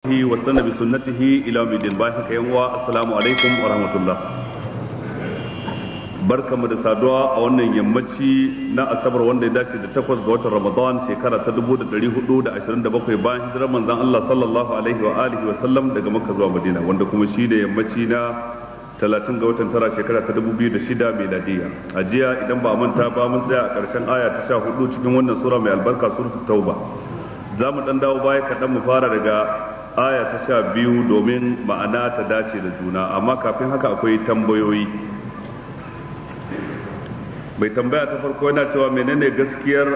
Wa sanna bi sunnatihi ila yawmiddin. Bayan haka yan uwa, assalamu alaikum wa rahmatullah. Barkamu da saduwa a wannan yammaci na Asabar, wanda ya dace da 8 ga watan Ramadan, shekara ta 1427 bayan hijirar manzon Allah sallallahu alaihi wa alihi wa sallam daga Makka zuwa Madina, wanda kuma shi da yammaci na 30 ga watan tara, shekara ta 2006 miladiya. A jiya, idan ba manta ba, mun tsaya a ƙarshen aya ta 14 cikin wannan sura mai albarka, Suratul Tauba. Za mu dan dawo baya kaɗan, mu fara daga aya ta 12 domin ma'ana ta dace da juna. Amma kafin haka akwai tambayoyi. Mai tambaya ta farko yana cewa, menene gaskiyar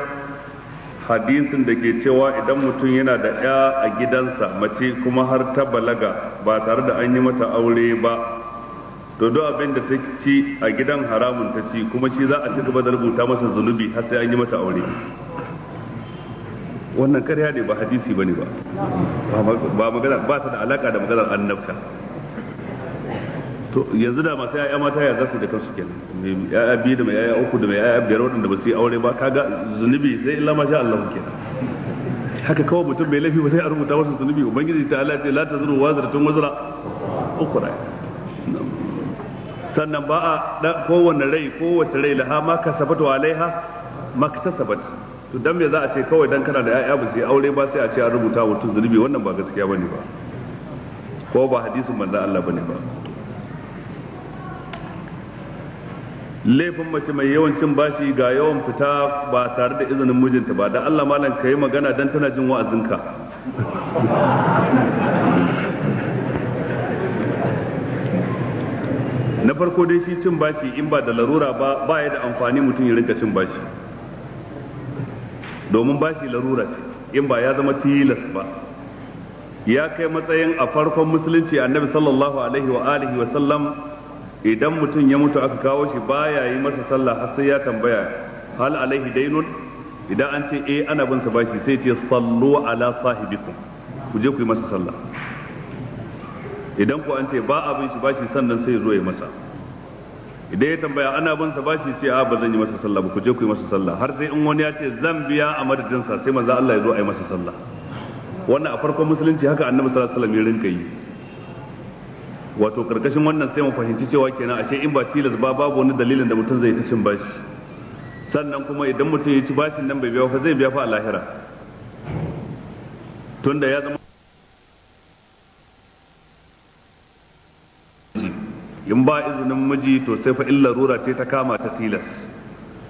hadisin da ke cewa idan mutum yana da ya a gidansa mace kuma har ta balaga ba tare da an yi mata aure ba, to duk abin da ta ci a gidan haramun ta ci, kuma shi za a ci gaba da rubuta masa zunubi har sai an yi mata aure? Wannan karya ne, ba hadisi ba ne ba, ba magana ba ta da alaka da maganar annabta. To yanzu da masu ya'ya mata ya za su da kansu kenan? Mai ya'ya biyu da mai ya'ya uku da mai ya'ya biyar waɗanda ba su yi aure ba, kaga zunubi sai illa masha Allah kenan. Haka kawai mutum bai laifi ba sai a rubuta masa zunubi? Ubangiji ta Allah ce la tazru wazratun wazra ukhra. Sannan ba a kowanne rai, kowace rai laha ma kasabat wa alaiha maktasabat. To dan me za a ce kawai dan kana da ya'ya ba su yi aure ba sai a ce an rubuta mutum zunubi? Wannan ba gaskiya bane ba, ko ba hadisin manzon Allah bane ba. Laifin mace mai yawan cin bashi ga yawan fita ba tare da izinin mijinta ba, dan Allah malam ka yi magana dan tana jin wa'azinka. Na farko dai, shi cin bashi in ba da larura ba, ba ya da amfani mutum ya rinka cin bashi, domin bashi larura ce in ba ya zama tilas ba. Ya kai matsayin a farkon musulunci, Annabi sallallahu alaihi wa alihi wa sallam, idan mutum ya mutu aka kawo shi, baya yi masa sallah har sai ya tambaya, hal alaihi dainun? Idan an ce eh, ana bin sa bashi, sai ce sallu ala sahibikum, ku je ku yi masa sallah. Idan ku an ce ba a bin shi bashi, sannan sai ya zo ya masa. Idan ya tambaya ana bin sa bashi, ce a ba zan yi masa sallah ba, ku je ku yi masa sallah, har sai in wani ya ce zan biya a madadin sa, sai manzo Allah ya zo a yi masa sallah. Wannan a farkon musulunci haka Annabi sallallahu alaihi wasallam ya rinka yi. Wato karkashin wannan sai mu fahimci cewa kenan ashe in ba tilas ba, babu wani dalilin da mutum zai ta cin bashi. Sannan kuma idan mutum ya ci bashin nan bai biya fa, zai biya fa a lahira, tunda ya zama in ba izinin miji, to sai fa in larura ce ta kama ta tilas.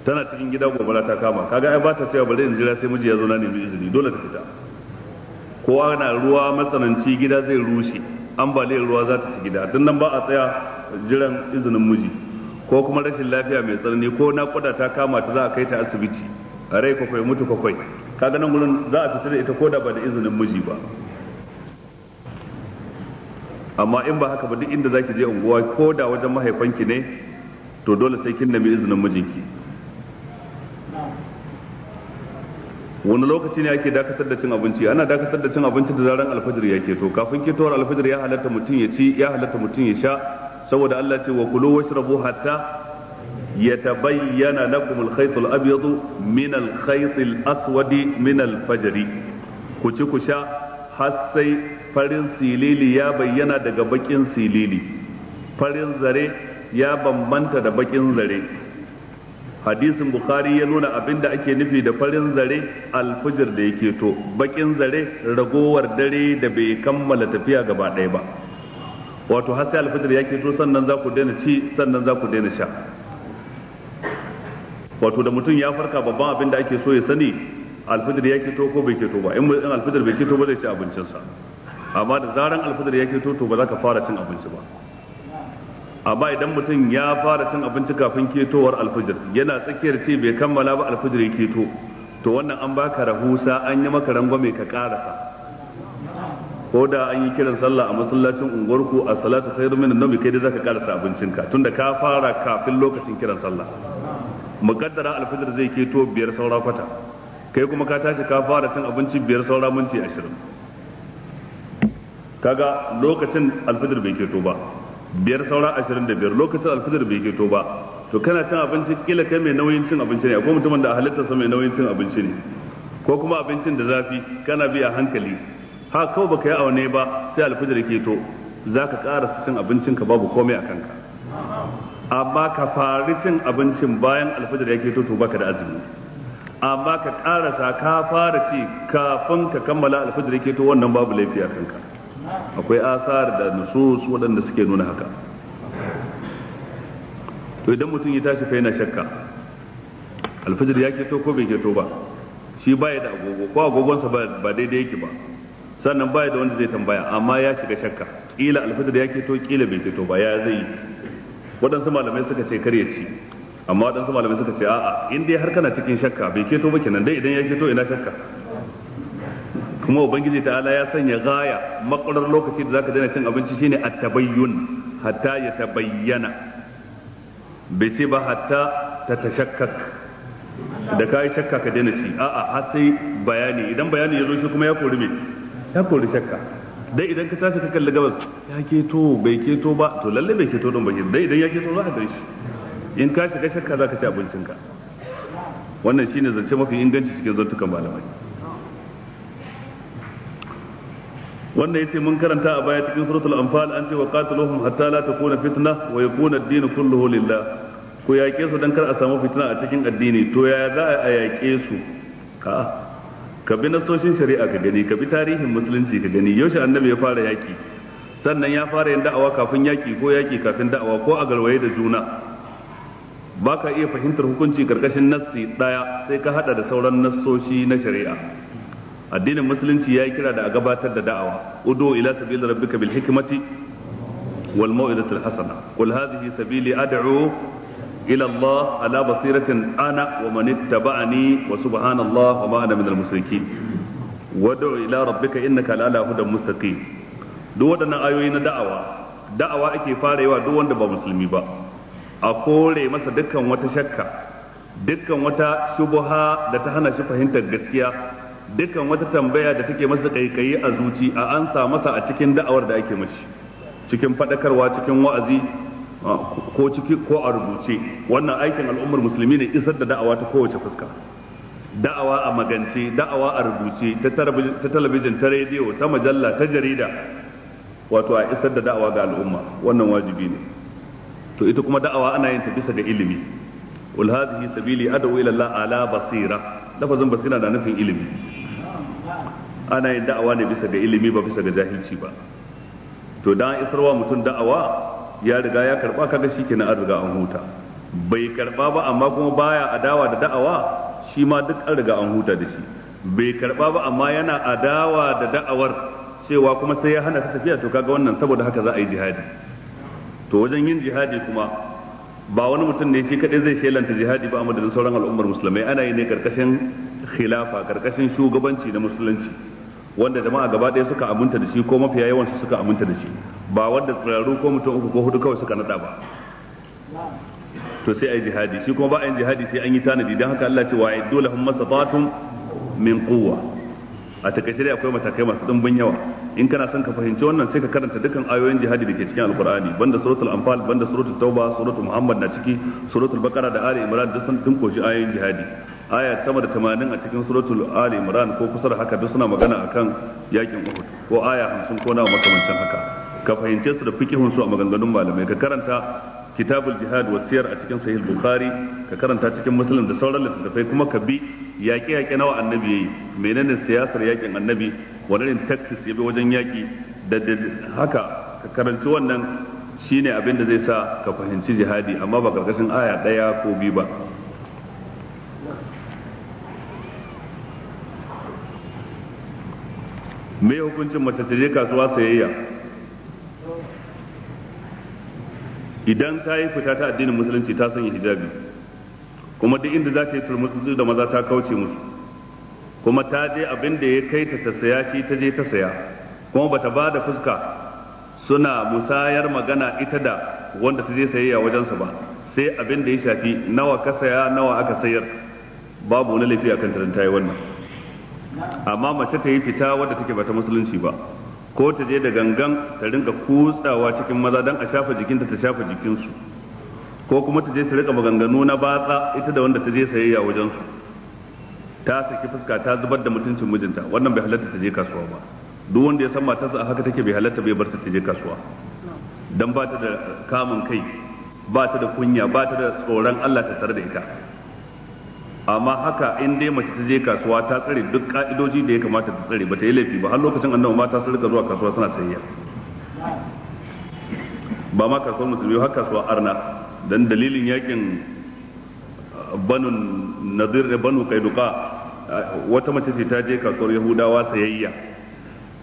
Tana cikin gida gobara ta kama, kaga ai ba ta cewa bari in jira sai miji ya zo na nemi izini, dole ta fita. Ko ana ruwa matsananci, gida zai rushe, ambaliyar ruwa za ta ci gida, don nan ba a tsaya jiran izinin miji. Ko kuma rashin lafiya mai tsanani, ko naƙuda ta kama ta, za a kai ta asibiti, a rai kwakwai mutu kwakwai, kaga nan gurin za a fita da ita ko da ba da izinin miji ba. Amma in ba haka ba, duk inda zaki je unguwa, ko da wajen mahaifanki ne, to dole sai kin nemi izinin mijinki. Wani lokaci ne ake dakatar da cin abinci? Ana dakatar da cin abinci da zaran alfajir ya keto. Kafin ketowar alfajir ya halatta mutum ya ci, ya halatta mutum ya sha, saboda Allah ce wa kulu washrabu hatta yatabayyana lakum al-khayt al-abyad min al-khayt al-aswad min al-fajr. Ku ci ku sha har sai farin silili ya bayyana daga bakin silili, farin zare ya bambanta da bakin zare. Hadisin Bukhari ya nuna abin da ake nufi da farin zare alfijir da yake to, bakin zare ragowar dare da bai kammala tafiya gaba ɗaya ba. Wato har sai alfijir ya keto sannan za ku daina ci, sannan za ku daina sha. Wato da mutum ya farka, babban abin da ake so ya sani, alfijir ya keto ko bai keto ba. In alfijir bai keto ba, zai ci abincinsa. Amma da zaran alfijir ya keto, to ba za ka fara cin abinci ba. Amma idan mutum ya fara cin abinci kafin ketowar alfijir, yana tsakiyar ci bai kammala ba alfijir ya keto, to wannan an baka rahusa, an yi maka rangwame ka karasa. Ko da an yi kiran sallah a masallacin unguwarku, a salatu khairu minan nawm, kai dai zaka karasa abincinka tunda ka fara kafin lokacin kiran sallah. Mukaddara alfijir zai keto 4:45, kai kuma ka tashi ka fara cin abinci 4:40. Kaga lokacin alfijir bai keto ba, 4:25, lokacin alfijir bai keto ba, to kana cin abinci, kila kai mai nauyin cin abinci ne, akwai mutumin da a halittarsa mai nauyin cin abinci ne, ko kuma abincin da zafi, kana bi a hankali. Ha kawai baka yi aune ba sai alfijir keto, za ka ƙarasa cin abincinka babu komai a kanka. Amma ka fari cin abincin bayan alfijir ya keto, to baka da azumi. Amma ka ƙarasa ka fara ci kafin ka kammala alfijir ya keto, wannan babu laifi a kanka. Akwai asar da nusus waɗanda suke nuna haka. To idan mutum ya tashi fa yana shakka alfijir ya keto ko bai keto ba, shi baya da agogo ko agogonsa ba daidai yake ba, sannan baya da wanda zai tambaya, amma ya shiga shakka, kila alfijir ya keto kila bai keto ba, ya zai yi? Waɗansu malamai suka ce kar ya ci, amma waɗansu malamai suka ce a'a, in dai har kana cikin shakka bai keto ba kenan, dai idan ya keto ina shakka. Kuma ubangiji ta'ala ya sanya gaya makwarar lokaci da zaka daina cin abinci shine at-tabayyun, hatta ya tabayyana, bai ce ba hatta ta tashakkak, da kai shakka ka daina ci, a'a har sai bayani. Idan bayani ya zo shi kuma ya kori me? Ya kori shakka. Dai idan ka tashi ka kalli gabas, ya keto bai keto ba, to lalle bai keto din ba, dai idan ya keto za ka gan shi. In ka shiga shakka za ka ci abincinka. Wannan shine zance mafi inganci cikin zantukan malamai. Wannan yace mun karanta a baya cikin suratul anfal an ce wa qatiluhum hatta la takuna fitna wa yakuna ad-din kulluhu lillah. Ku yaƙe su dan kar a samu fitina a cikin addini. To yaya za a yaƙe su? Ka bi nasoshin shari'a ka gani, ka bi tarihin musulunci ka gani, yaushe annabi ya fara yaƙi, sannan ya fara yin da'awa kafin yaƙi ko yaƙi kafin da'awa ko a garwaye da juna. Ba ka iya fahimtar hukunci karkashin nassi ɗaya sai ka hada da sauran nassoshi na shari'a. Addinin musulunci ya yi kira da a gabatar da da'awa, udu ila sabili rabbika bil hikmati wal mau'izatil hasana, qul hadhihi sabili ad'u ila Allah ala basiratin ana wa man ittaba'ani wa subhanallah wa ma ana minal musrikin, wad'u ila rabbika innaka la'ala hudan mustaqim. Duk waɗannan ayoyi na da'awa, da'awa ake fara yawa duk wanda ba musulmi ba, a kore masa dukkan wata shakka, dukkan wata shubuha da ta hana shi fahimtar gaskiya, dukkan wata tambaya da take masa kaikayi a zuci, a ansa masa a cikin da'awar da ake mashi, cikin fadakarwa, cikin wa'azi, ko ciki ko a rubuce. Wannan aikin al'ummar musulmi ne, isar da da'awa ta kowace fuska, da'awa a magance, da'awa a rubuce, ta talabijin, ta rediyo, ta majalla, ta jarida, wato a isar da da'awa ga al'umma, wannan wajibi ne. To ita kuma da'awa ana yin ta bisa ga ilimi. Qul hadhihi sabili ad'u ila Allah ala basira. Lafazin basira na nufin ilimi. Ana yin da'awa ne bisa ga ilimi ba bisa ga jahilci ba. To dan isarwa mutum da'awa ya riga ya karba, kaga shikenan an riga an huta. Bai karba ba amma kuma baya adawa da da'awa, shi ma duk an riga an huta da shi. Bai karba ba amma yana adawa da da'awar cewa kuma sai ya hana ta tafiya, to kaga wannan saboda haka za a yi jihadi. To wajen yin jihadi kuma ba wani mutum ne shi kadai zai shelanta jihadi ba a madadin sauran al'ummar musulmai, ana yi ne karkashin khilafa, karkashin shugabanci na musulunci, wanda jama'a gaba ɗaya suka aminta da shi ko mafiya yawan su suka aminta da shi, ba wanda tsiraru ko mutum uku ko hudu kawai suka nada ba. To sai a yi jihadi, shi kuma ba a yin jihadi sai an yi tanadi, don haka Allah ce wa a'iddu lahum mastata'tum min quwwa. A takaice dai akwai matakai masu dimbin yawa. In kana son ka fahimci wannan sai ka karanta dukkan ayoyin jihadi da ke cikin alkur'ani, banda suratul anfal, banda suratul tauba, suratul muhammad na ciki, suratul baqara da ali imran duk sun dinkoshi ayoyin jihadi. Aya sama da 80 a cikin suratul ali imran ko kusa da haka duk suna magana akan yakin uhud, ko aya 50 ko nawa makamancin haka. Ka fahimce su da fikihun su a maganganun malamai. Ka karanta kitabul jihad wa siyar a cikin sahih bukhari, ka karanta cikin muslim da sauran littattafai, kuma ka bi yaƙe-yaƙe nawa annabi yayi, menene siyasar yaƙin annabi, wani irin tactics ya bi wajen yaƙi da haka. Ka karanci wannan shine abin da zai sa ka fahimci jihadi, amma ba karkashin aya ɗaya ko biyu ba. Me hukuncin mace ta je kasuwa sayayya? Idan ta yi fita ta addinin musulunci ta sanya hijabi, kuma duk inda za ta yi turmutsu da maza ta kauce musu, kuma ta je abin da ya kai ta ta saya shi ta je ta saya, kuma bata ba da fuska suna musayar magana ita da wanda ta je sayayya wajensa ba, sai abin da ya shafi nawa ka saya nawa aka sayar, babu wani laifi akan ta ta yi wannan. Amma mace ta yi fita wadda take bata musulunci ba, ko ta je da gangan ta rinka kutsawa cikin maza don a shafa jikinta ta shafa jikinsu, ko kuma ta je su rika maganganu na batsa ita da wanda ta je sayayya wajensu, ta saki fuska ta zubar da mutuncin mijinta, wannan bai halatta ta je kasuwa ba. Duk wanda ya san matarsa a haka take bai halatta bai bar ta je kasuwa, dan ba ta da kamun kai, ba ta da kunya, ba ta da tsoron Allah ta tare da ita. Amma haka in dai mace ta je kasuwa ta tsare duk ka'idoji da ya kamata ta tsare, ba ta yi laifi ba. Har lokacin annabi mata sun rika zuwa kasuwa suna sayayya, ba ma kasuwar musulmi har kasuwa arna. Dan dalilin yakin Banu Nadir da Banu Kaiduka, wata mace ce ta je kasuwar Yahudawa sayayya,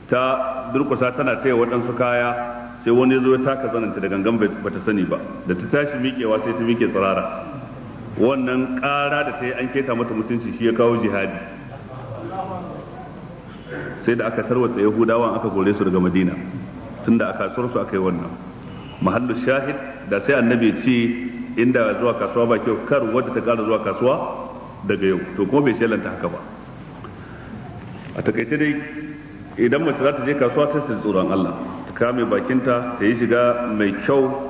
ta durkusa tana taya waɗansu kaya, sai wani ya zo ya taka zananta da gangan bata sani ba. Da ta tashi miƙewa sai ta miƙe tsirara. Wannan ƙara da ta yi an keta mata mutunci, shi ya kawo jihadi. Sai da aka tarwatsa Yahudawan aka kore su daga Madina, tunda a kasuwar su aka yi wannan. Mahallu shahid, da sai annabi ce inda zuwa kasuwa ba kyau, kar wadda ta ƙara zuwa kasuwa daga yau. To kuma bai shelanta haka ba. A takaice dai, idan mace za ta je kasuwa ta sai tsoron Allah, ta kame bakinta, ta yi shiga mai kyau,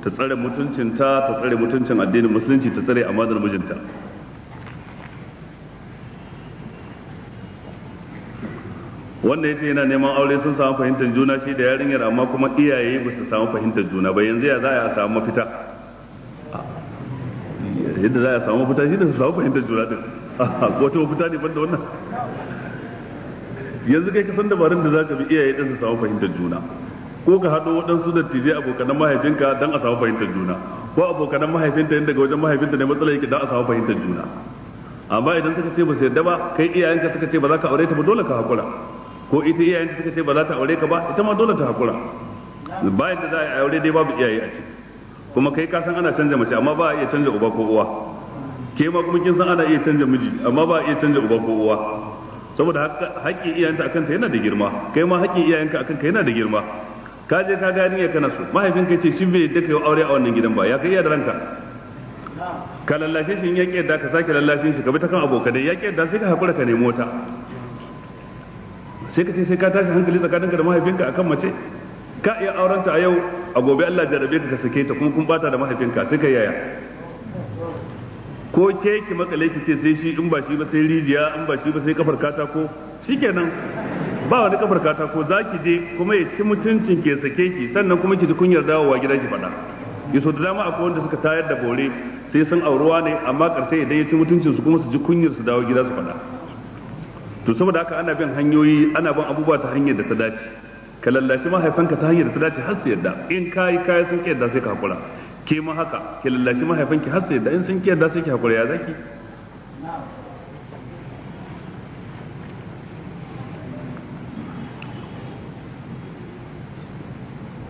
ta tsare mutuncinta, ta tsare mutuncin addinin musulunci, ta tsare amanar mijinta. Wanda ya ce yana neman aure, sun samu fahimtar juna shi da yarinyar, amma kuma iyaye ba su samu fahimtar juna ba. Yanzu ya za a samu mafita? Yadda za a samu mafita shi da su samu fahimtar juna din. Wata mafita ne banda wannan? Yanzu kai ka san dabarun da za ka bi iyaye din su samu fahimtar juna. Ko ka haɗo waɗansu dattijai abokanan mahaifinka don a samu fahimtar juna, ko abokanan mahaifinta yin daga wajen mahaifinta ne matsala yake, don a samu fahimtar juna. Amma idan suka ce ba su yarda ba, kai iyayenka suka ce ba za ka aure ta ba, dole ka haƙura. Ko ita iyayenta suka ce ba za ta aure ka ba, ita ma dole ta haƙura. Bayan da za a yi aure dai babu iyaye a ciki. Kuma kai ka san ana canja mace, amma ba a iya canja uba ko uwa. Ke ma kuma kin san ana iya canja miji, amma ba a iya canja uba ko uwa. Saboda haƙƙin iyayenta akan ta yana da girma, kai ma haƙƙin iyayenka akan ka yana da girma. Ka je ka gani ya kana so, mahaifinka ya ce shi bai yadda ka yi aure a wannan gidan ba, ya kai iya da ranka? Ka lallashe shi, in ya ƙi yadda ka sake lallashe shi, ka bi ta kan abokanai, ya ƙi yadda, sai ka haƙura ka nemi wata. Sai ka ce sai ka tashi hankali tsakaninka da mahaifinka akan mace? Ka iya aurenta a yau, a gobe Allah jarrabe ka ka sake ta, kuma kun bata da mahaifinka, sai ka yaya? Ko ke ki makale ki ce sai shi, in ba shi ba sai rijiya, in ba shi ba sai kafar katako. Shikenan, ba wani kafar katako za ki je kuma ya ci mutuncin ke sake ki, sannan kuma ki ji kunyar dawowa gida ki faɗa. Yaso da dama akwai wanda suka tayar da bore sai sun auruwa ne, amma ƙarshe idan ya ci mutuncin su kuma su ji kunyar su dawo gida su faɗa. To saboda haka ana bin hanyoyi, ana bin abubuwa ta hanyar da ta dace. Ka lallashi mahaifanka ta hanyar da ta dace har su yadda. In kayi kayi sun ki yadda, sai ka hakura. Ke ma haka, ki lallashi mahaifanki har su yadda. In sun ki yadda, sai ki hakura. Ya zaki?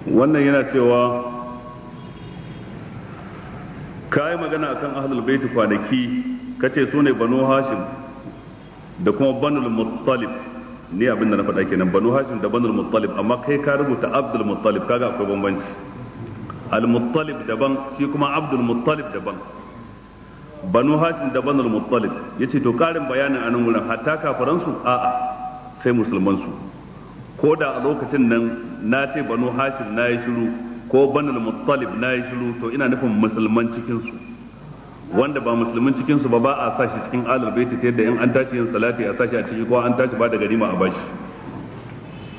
Wannan yana cewa ka yi magana akan ahlul baiti kwanaki, kace su ne Banu Hashim da kuma Banul Muttalib. Ni abin da na faɗa kenan, Banu Hashim da Banul Muttalib, amma kai ka rubuta Abdul Muttalib. Kaga akwai bambanci. Al Muttalib daban, shi kuma Abdul Muttalib daban. Banu Hashim da Banul Muttalib. Yace to karin bayanin anan wurin, hatta kafiran su? A'a, sai musulman su. Ko da a lokacin nan na ce Banu Hashim na yi shiru, ko Banul Muttalib na yi shiru, to ina nufin musulman cikin su. Wanda ba musulmin cikin su ba, ba a sa shi cikin alal baiti, ta yadda in an tashi yin salati a sashi a ciki, ko an tashi ba da ganima a bashi.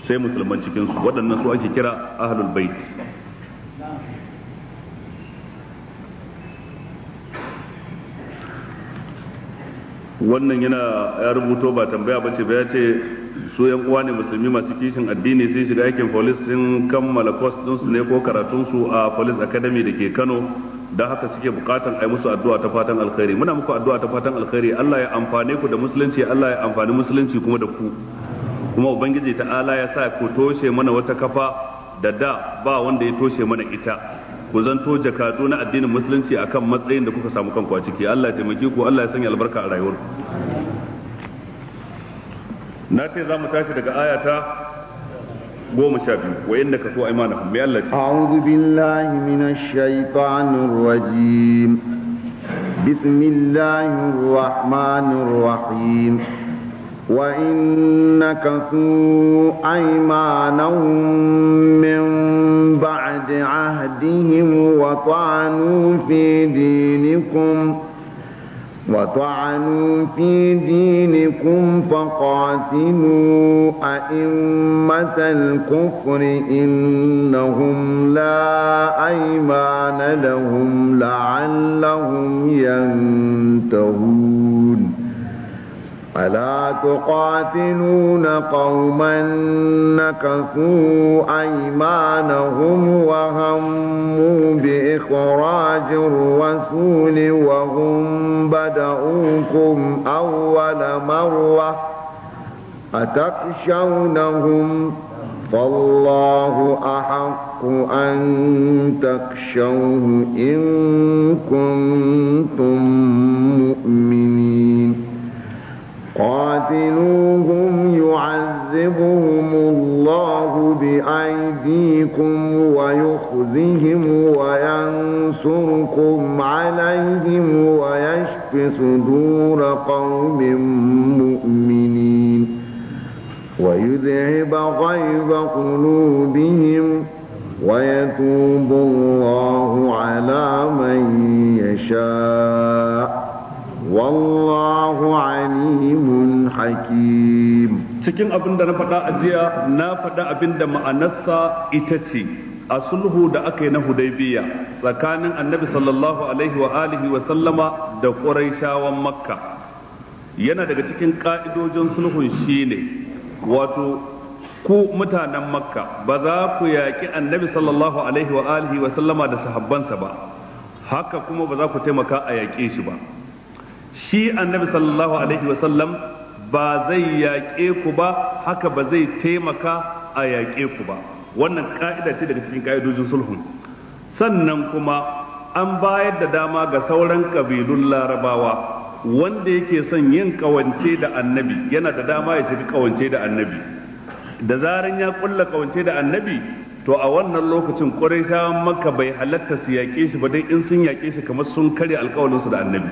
Sai musulman cikin su, waɗannan su ake kira ahlul bait. Wannan yana ya rubuto, ba tambaya bace ba, ya ce su yan uwa ne musulmi masu kishin addini, sun shiga aikin police, sun kammala course ɗinsu ne ko karatunsu a Police Academy da ke Kano, don haka suke bukatan ai musu addu'a ta fatan alkhairi. Muna muku addu'a ta fatan alkhairi. Allah ya amfane ku da musulunci, Allah ya amfani musulunci kuma da ku, kuma ubangiji ta'ala ya sa ku toshe mana wata kafa da da ba wanda ya toshe mana ita, ku zanto jakadu na addinin musulunci akan matsayin da kuka samu kanku a ciki. Allah ya taimake ku, Allah ya sanya albarka a rayuwarku. Na ce za mu tashi daga ayata 12, wa inna kasu aymanahum. Mai Allah ce? أعوذ بالله من الشيطان الرجيم. بسم الله الرحمن الرحيم. وإن نكثوا أيمانهم من بعد عهدهم وطعنوا في دينكم فيكم فقاتلوا أئمة الكفر إنهم لا أيمان لهم لعلهم ينتهون. ألا تقاتلون قوما نكثوا أيمانهم وهموا بإخراج الرسول وهم بدؤوكم أول مرة أتخشونهم فالله أحق أن تخشوه إن كنتم مؤمنين. قاتلوهم يعذبهم الله بأيديكم ويخزهم وينصركم عليهم ويشف صدور قوم مؤمنين ويذهب غيظ قلوبهم ويتوب الله على من يشاء والله عليم حكيم. Cikin abin da na faɗa a jiya, na faɗa abin da ma'anarsa ita ce a sulhu da aka yi na Hudaybiya tsakanin Annabi sallallahu alaihi wa alihi wa sallama da Qurayshawan Makka. Yana daga cikin ka'idojin sulhun shine, wato ku mutanen Makka ba za ku yaƙi Annabi sallallahu alaihi wa alihi wa sallama da sahabbansa ba, haka kuma ba za ku taimaka a yaƙe shi ba. Shi Annabi sallallahu alaihi wasallam ba zai yaƙe ku ba, haka ba zai taimaka a yaƙe ku ba. Wannan ka'ida ce daga cikin ka'idojin sulhun. Sannan kuma an bayar da dama ga sauran kabilun Larabawa, wanda yake son yin kawance da Annabi yana da dama ya shiga kawance da Annabi. Da zaran ya kulla kawance da Annabi, to a wannan lokacin Qurayshawan Makka bai halatta su yaƙe shi ba, dai in sun yaƙe shi kamar sun karya alƙawarinsu da Annabi.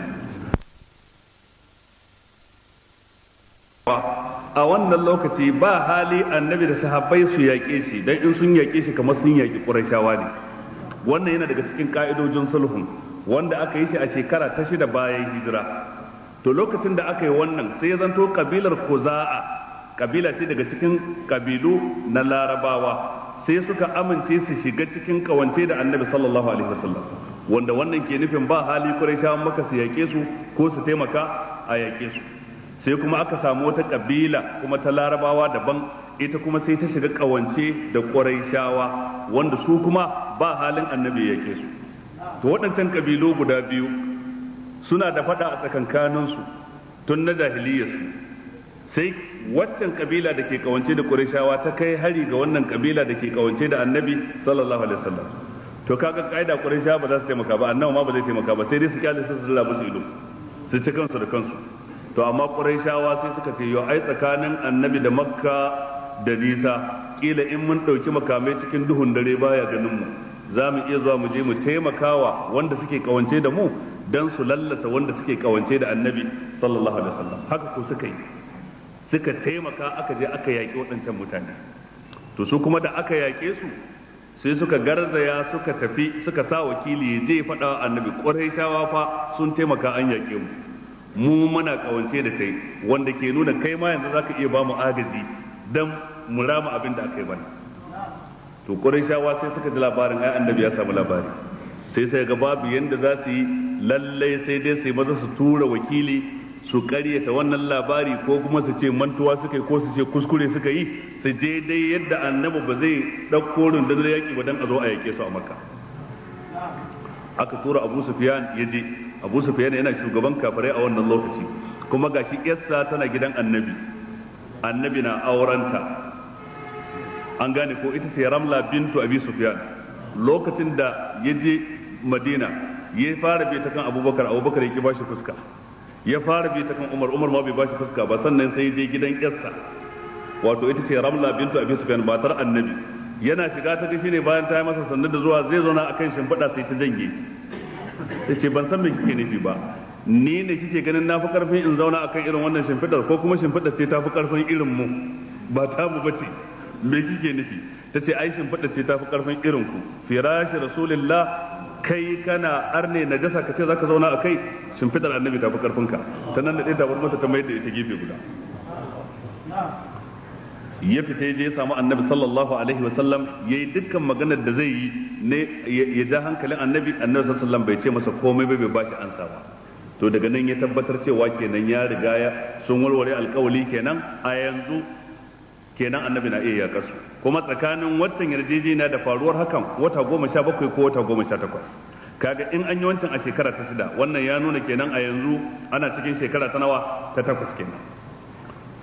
A wannan lokaci ba hali Annabi da sahabbai su yaƙe shi, dan in sun yaƙe shi kamar sun yaƙi Qurayshawa ne. Wannan yana daga cikin ka'idojin sulhun wanda aka yi shi a shekara ta 6 bayan hijira. To lokacin da aka yi wannan, sai ya zanto kabilar Khuza'a, kabila ce daga cikin kabilu na Larabawa, sai suka amince su shiga cikin kawance da Annabi sallallahu alaihi wasallam, wanda wannan ke nufin ba hali Qurayshawan Makka su yaƙe su ko su taimaka a yaƙe su. Sai kuma aka samu wata kabila kuma ta Larabawa daban, ita kuma sai ta shiga kawance da Qurayshawa, wanda su kuma ba halin Annabi yake su. To waɗancan kabilu guda biyu suna da faɗa a tsakankaninsu tun na jahiliyyarsu. Sai waccan kabila da ke kawance da Qurayshawa ta kai hari ga wannan kabila da ke kawance da Annabi sallallahu alaihi wasallam. To kaga kaida Qurayshawa ba za su taimaka ba, Annabi ma ba zai taimaka ba, sai dai su kyale su su zura musu ido, su ci kansu da kansu. To amma Qurayshawa sai suka ce, yo ai tsakanin Annabi da Makka da nisa, kila in mun ɗauki makamai cikin duhun dare baya ganin mu, za mu iya zuwa mu je mu taimakawa wanda suke kawance da mu dan su lallasa wanda suke kawance da Annabi sallallahu alaihi wasallam. Haka ko suka yi, suka taimaka aka je aka yaƙi waɗancan mutane. To su kuma da aka yaƙe su, sai suka garzaya suka tafi suka sa wakili ya je faɗa Annabi, Qurayshawa fa sun taimaka an yaƙe mu, mu muna kawance da kai, wanda ke nuna kai ma yanzu zaka iya ba mu agaji dan mu rama abin da aka yi bana. To Qurayshawa sai suka ji labarin ai Annabi ya samu labari, sai ga babu yanda za su yi, lalle sai dai sai maza su tura wakili su karyata wannan labari, ko kuma su ce mantuwa suka yi, ko su ce kuskure suka yi, su je dai yadda Annabi ba zai ɗauko rundunar yaƙi ba dan a zo a yaƙe su a Makka. Aka tura Abu Sufyan ya je. Abu Sufyan yana shugaban kafirai a wannan lokaci, kuma gashi yarsa tana gidan Annabi, Annabi na aurenta. An gane ko, ita ce Ramla bintu Abi Sufyan. Lokacin da ya je Madina, ya fara bi ta kan Abubakar, Abubakar ya ki bashi fuska, ya fara bi ta kan Umar, Umar ma bai bashi fuska ba, sannan sai ya je gidan yarsa, wato ita ce Ramla bintu Abi Sufyan, matar Annabi. Yana shiga ta ga shine bayan ta yi masa sannu da zuwa, zai zauna akan shimfiɗa sai ta janye. Sai ce, ban san me kike nufi ba, ni ne kike ganin na fi karfin in zauna akan irin wannan shimfiɗar, ko kuma shimfiɗar ce ta fi karfin irin mu, ba ta mu bace, me kike nufi? Ta ce, ai shimfiɗar ce ta fi karfin irin ku, firashi rasulillah, kai kana arne najasa ka ce zaka zauna akai. Shimfidar annabi ta fi karfinka. Ta nan da ɗaya tabarmar ta mai da ita gefe guda. Ya fita je ya samu annabi sallallahu alaihi wa sallam, yayi dukkan maganar da zai yi ne ya ja hankalin annabi. Annabi sallallahu alaihi wasallam bai ce masa komai ba, bai ba shi ansa ba. To daga nan ya tabbatar cewa kenan ya riga ya sun warware alkawali kenan, a yanzu kenan annabi na iya yakar su. Kuma tsakanin watan yarjejeniya da faruwar hakan wata 17 ko wata 18. Kaga in an yi wancan a shekara ta 6, wannan ya nuna kenan a yanzu ana cikin shekara ta nawa? Ta 8 kenan.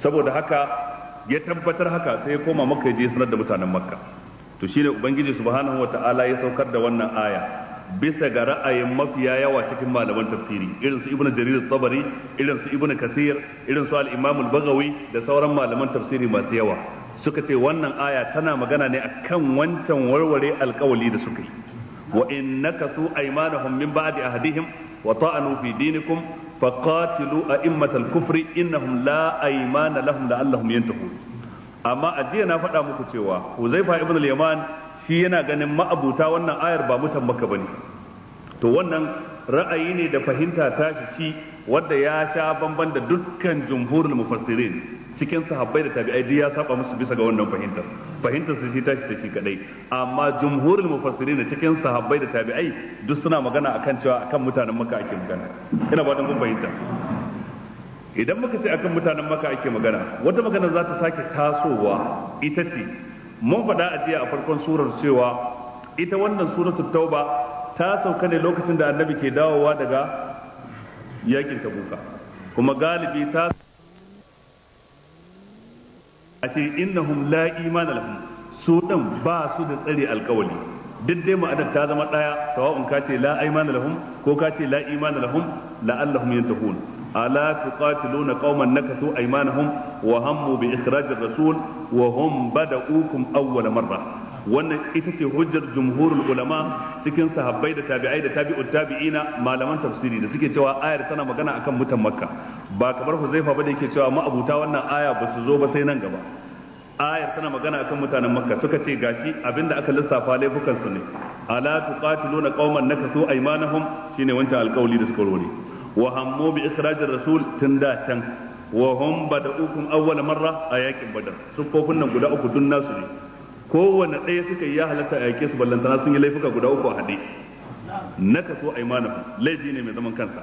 Saboda haka ya tabbatar haka sai ya koma Makka ya je sanar da mutanen Makka. To shine Ubangiji subhanahu wataala ya saukar da wannan aya bisa ga ra'ayin mafiya yawa cikin malaman tafsiri, irin su Ibn Jarir Tabari, irin su Ibn Kathir, irin su al-Imam al-Baghawi da sauran malaman tafsiri masu yawa. Suka ce wannan aya tana magana ne akan wancan warware alkawali da suka yi. Wa in nakathu aymanahum min ba'di ahdihim wa ta'anu fi dinikum faqatilu a'immatal kufri innahum la aymana lahum la'allahum yantahun. Amma a jiya na faɗa muku cewa Huzaifa ibn al-Yaman shi yana ganin ma'abuta wannan ayar ba mutan Makka bane. To wannan ra'ayi ne da fahimta ta shi wanda ya sha bamban da dukkan jumhurul mufassirin cikin sahabbai da tabi'ai, duk ya saba musu bisa ga wannan fahimtar. Fahimtar su shi tashi ta shi kadai. Amma jumhurul mufassirin cikin sahabbai da tabi'ai duk suna magana akan cewa akan mutanen Makka ake magana. Ina fatan kun fahimta. Idan muka ce akan mutanen Makka ake magana, wata magana za ta sake tasowa, ita ce mun faɗa a jiya a farkon surar cewa ita wannan suratul Tauba ta sauka ne lokacin da annabi ke dawowa daga yakin Tabuka, kuma galibi ta ashe innahum la imana lahum, su din ba su da tsare alkawali. Duk dai ma'anar ta zama daya, sawa'un ka ce la aymana lahum ko ka ce la imana lahum, la'allahum yantahun. Ala tuqatiluna qauman nakathu aymanahum wa hammu bi ikhrajir rasul wa hum bada'ukum awwala marra. Wannan ita ce hujjar jumhurul ulama cikin sahabbai da tabi'ai da tabi'ut tabi'ina, malaman tafsiri da suke cewa ayar tana magana akan mutan Makka, ba kamar Huzaifa ba da yake cewa ma'abuta wannan aya ba su zo ba sai nan gaba. Ayar tana magana akan mutanen Makka, suka ce gashi abinda aka lissafa laifukan su ne. Ala tuqatiluna qauman nakathu aymanahum, shine wancan alƙawli da suka rore. Wa hammu bi ikhrajir rasul, tun da can. Wa hum bada'ukum awwal marra, a yakin Badar. Sufofin nan guda uku dun nasu ne, kowanne ɗaya suka yi ya halatta a yake su, ballantana sun yi laifuka guda uku a haɗe. Nakathu aymanahum laifi ne mai zaman kansa.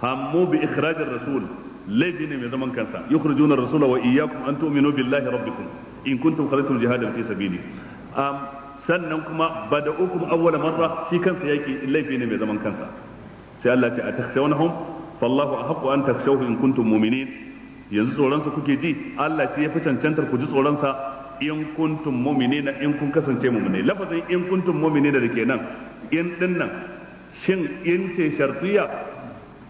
Hammu bi ikhrajir rasul laifi ne mai zaman kansa. Yukhrijuna rasula wa iyyakum an tu'minu billahi rabbikum in kuntum kharajtum jihadan fi sabili. Sannan kuma bada'ukum awwala marra, shi kansa yaki laifi ne mai zaman kansa. Sai Allah ta atakhshawnahum fallahu ahaqqu an takhshawhu in kuntum mu'minin. Yanzu tsoron sa kuke ji, Allah shi ya fi cancantar ku ji tsoron sa in kuntum mu'minina, in kun kasance mu'minai. Lafazin in kuntum mu'minina da kenan in dinnan, shin in ce shartiyya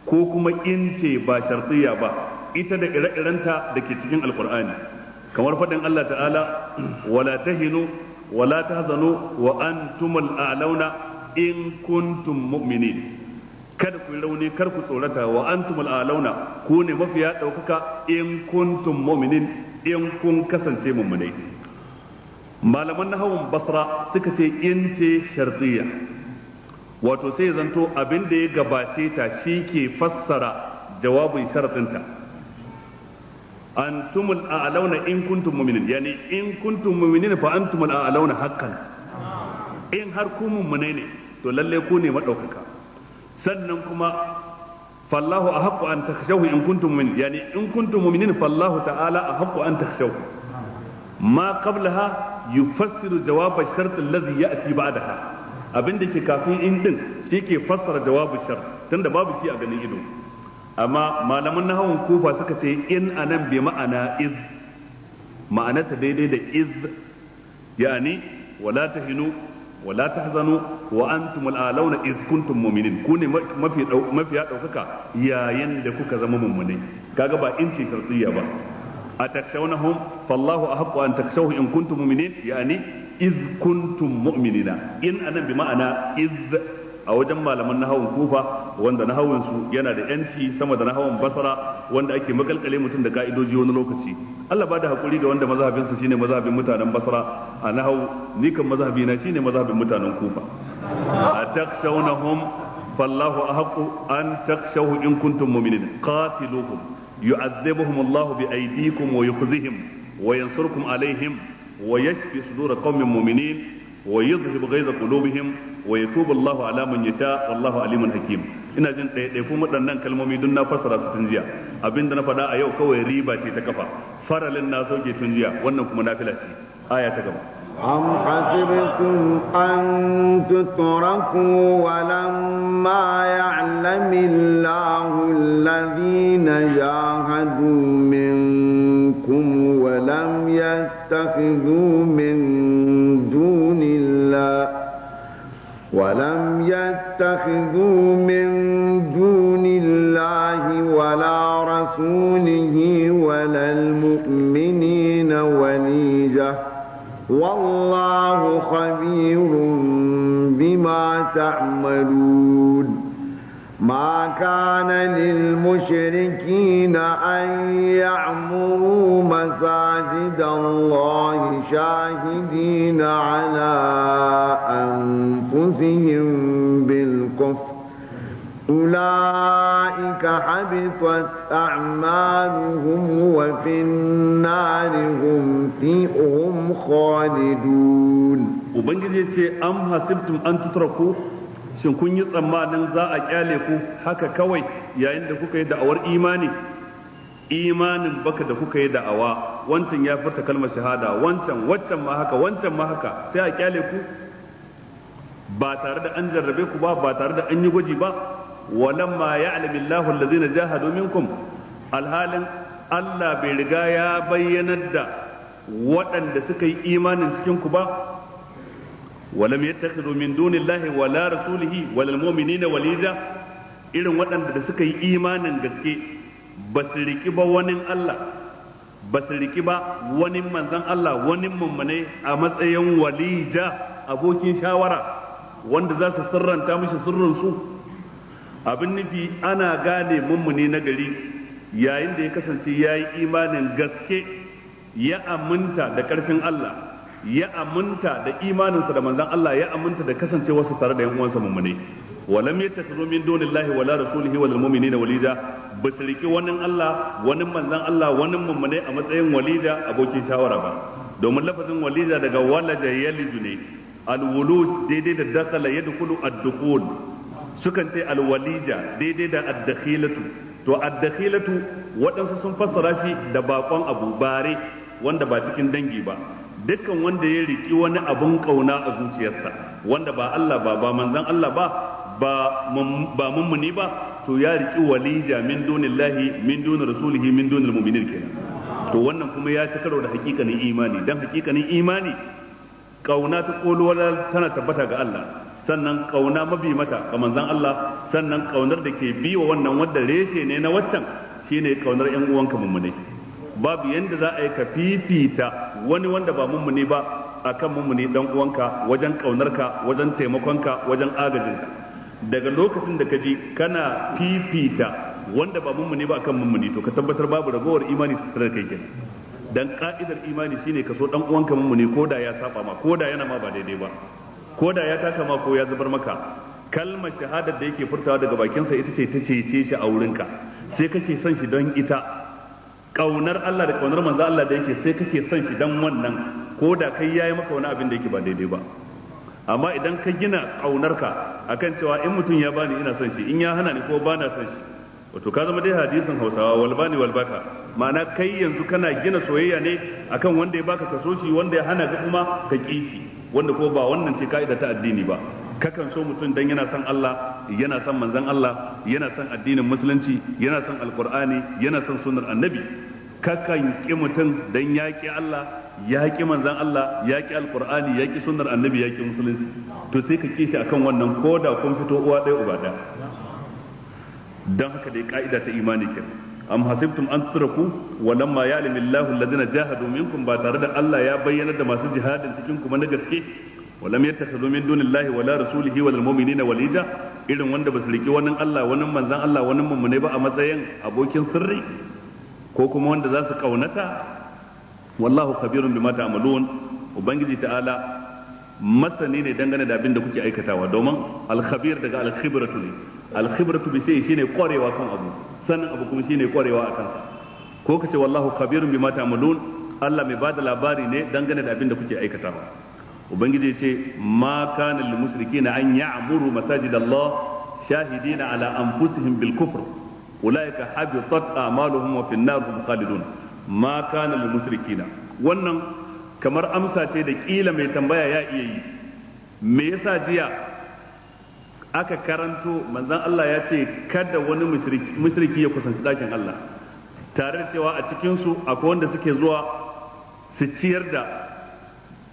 ko kuma in ce ba shartiyya ba? Ita da ire-irenta da ke cikin alkur'ani, kamar faɗin Allah ta'ala wala tahinu wala tahzanu wa antumul a'launa in kuntum mu'minin. Kada ku rauni, kar ku tsorata, wa antumul a'launa, ku ne mafiya ɗaukaka, in kuntum mu'minin, in kun kasance mummunai. Malaman nahawun Basra suka ce in ce shartiyya, wato sai zanto abin da ya gabace ta shi ke fassara jawabin sharaɗinta. Antumul a'launa in kuntum mu'minin, yani in kuntum mu'minin fa antumul a'launa haqqan. In har ku mu'mine ne to lalle ku ne madaukaka. Sannan kuma fallahu ahaqqu an takhshawhu in kuntum mu'minin, yani in kuntum mu'minin fallahu ta'ala ahaqqu an takhshawhu. Ma qablaha yufassiru jawab ash-shart alladhi ya'ti ba'daha. Abin da ke kafin in din shi ke fassara jawabin shar, tunda babu shi a ganin ido. Amma malaman nahawun Kufa suka ce in anan bi ma'ana iz, ma'anarta daidai da iz, yani wala tahinu wala tahzanu wa antum al'alauna iz kuntum mu'minin, ku ne mafi mafiya daukaka yayin da kuka zama mummunai. Kaga ba in ce shartiyya ba. Atakshawnahum fallahu ahaqqu an takshawhu in kuntum mu'minin, yani iz kuntum mu'minina. In anan bi ma'ana iz a wajen malaman nahawun Kufa, wanda nahawun su yana da yanci sama da nahawun Basra, wanda ake makalkale mutum da ka'idoji wani lokaci. Allah ba da hakuri ga wanda mazhabin sa shine mazhabin mutanen Basra a nahawu, ni kan mazhabi na shine mazhabin mutanen Kufa. Atakshawnahum Fallahu ahqqu an takhshawhu in kuntum mu'minin. Qatiluhum yu'adhibuhum Allahu bi aydikum wa yukhzihim wa yansurkum alaihim wa yashfi sudur qaumin mu'minin wa yudhhib ghayza qulubihim wa yatubu Allahu ala man yasha wallahu alimun hakim. Ina jin ɗaiɗaikun waɗannan kalmomi duk na fassara su tun jiya. Abinda na faɗa a yau kawai riba ce ta kafa. Faralin na sauke tun jiya, wannan kuma nafila ce. Aya ta gaba. أم حسبتم أن تتركوا ولما يعلم الله الذين جاهدوا منكم ولم يتخذوا من دون الله ولا رسوله ولا المؤمنين وليجة والله خبير بما تعملون. ما كان للمشركين أن يعمروا مساجد الله شاهدين على أنفسهم بالكفر أولئك حبطت أعمالهم وفي النار هم خالدون. Ubangiji ce am hasibtum an tutraku, shin kun yi tsammanin za a kyale ku haka kawai yayin da kuka yi da'awar imani, imanin baka da kuka yi da'awa, wancan ya furta kalmar shahada, wancan waccan ma haka, wancan ma haka, sai a kyale ku ba tare da an jarrabe ku ba, ba tare da an yi gwaji ba. Walamma ya'lamu Allahu allazina jahadu minkum, alhalin Allah bai riga ya bayyanar da waɗanda suka yi imanin cikin ku ba. Walam yattakhidhu min dunillahi wala rasulihi wal mu'minina walija, irin waɗanda da suka yi imanin gaske ba su riki ba wani Allah, ba su riki ba wani manzon Allah, wani mummune a matsayin walija, abokin shawara wanda za su sirranta mishi sirrin su. Abin nufi ana gane mummune na gari yayin da ya kasance ya yi imanin gaske, ya aminta da ƙarfin Allah, ya aminta da imaninsa da manzon Allah, ya aminta da kasancewarsa tare da yan uwansa mummune. Walam yattakhidhu min dunillahi wala rasulihi wal mu'minina walija, ba su riki wani Allah, wani manzon Allah, wani mummune a matsayin walija, abokin shawara ba. Domin lafazin walija daga walaja yaliju ne, alwuluj daidai da dakhala yadkhulu ad-dukhul, sukan ce alwalija daidai da ad-dakhilatu. To ad-dakhilatu waɗansu sun fassara shi da bakon abu, bare wanda ba cikin dangi ba. Dukkan wanda ya riki wani abun kauna a zuciyarsa wanda ba Allah ba, ba manzon Allah ba, ba mummuni ba, to ya riki walija min dunillahi, min duni rasulihi, min dunil mu'minin kenan. To wannan kuma ya ci karo da hakikanin imani, dan hakikanin imani kauna ta koluwar tana tabbata ga Allah, sannan kauna mabi mata ga manzon Allah, sannan kaunar da ke bi wa wannan wanda reshe ne na waccan shine kaunar yan uwanka mummune. Babu yanda za a yi ka fifita wani wanda ba mummune ba akan mummune dan uwanka wajen kaunarka, wajen taimakonka, wajen agajinka. Daga lokacin da ka ji kana fifita wanda ba mummune ba akan mummune, to ka tabbatar babu ragowar imani tattare da kai kenan. Dan ka'idar imani shine ka so dan uwanka mummune ko da ya saba ma, ko da yana ma ba daidai ba, ko da ya taka ma ko ya zubar maka. Kalmar shahadar da yake furtawa daga bakinsa ita ce ta cece shi a wurinka, sai kake son shi don ita. Kaunar Allah da kaunar manzo Allah da yake, sai kake son shi dan wannan, ko da kai yayi maka wani abin da yake ba daidai ba. Amma idan ka gina kaunarka akan cewa in mutum ya bani ina son shi, in ya hana ni ko bana son shi, wato ka zama dai hadisin Hausawa wal bani wal baka. Ma'ana kai yanzu kana gina soyayya ne akan wanda ya baka kaso shi, wanda ya hana ka kuma ka ki shi, wanda ko ba wannan ce ka'ida ta addini ba. Kakan so mutum dan yana son Allah, yana son manzon Allah, yana son addinin musulunci, yana son alqur'ani, yana son sunnar annabi. Kakan ki mutum dan ya ki Allah, ya ki manzon Allah, ya ki alqur'ani, ya ki sunnar annabi, ya ki musulunci. To sai ka ki shi akan wannan ko da kun fito uwa ɗaya uba ɗaya. Dan haka dai ka'ida ta imani kenan. Am hasibtum an tutraku walamma ya'lamu Allahu alladhina jahadu minkum, ba tare da Allah ya bayyana da masu jihadin cikin kuma na gaske. Walam yattakhidhu min dunillahi wala rasulihi wal mu'minina walija, irin wanda basu riki wani Allah, wani manzon Allah, wani mummune ba a matsayin abokin sirri ko kuma wanda za su kaunata. Wallahu khabirun bima ta'malun. Ubangiji ta'ala masani ne dangane da abin da kuke aikatawa, domin al-khabir daga al-khibratu ne. Al-khibratu bi shay'in shine kwarewa kan abu, sanin abu kuma shine kwarewa a kansa. Ko kace wallahu khabirun bima ta'malun, Allah mai bada labari ne dangane da abin da kuke aikatawa. Ubangiji ce ma kana lil mushrikeena an ya'muru masajid Allah shahidina ala anfusihim bil kufr ulaika habitat a'maluhum wa fin nar hum khalidun. Ma kana lil mushrikeena, wannan kamar amsa ce da kila mai tambaya ya iya yi. Me yasa jiya aka karanto manzon Allah ya ce kada wani mushriki ya kusanci dakin Allah, tare da cewa a cikin su akwai wanda suke zuwa su ciyar da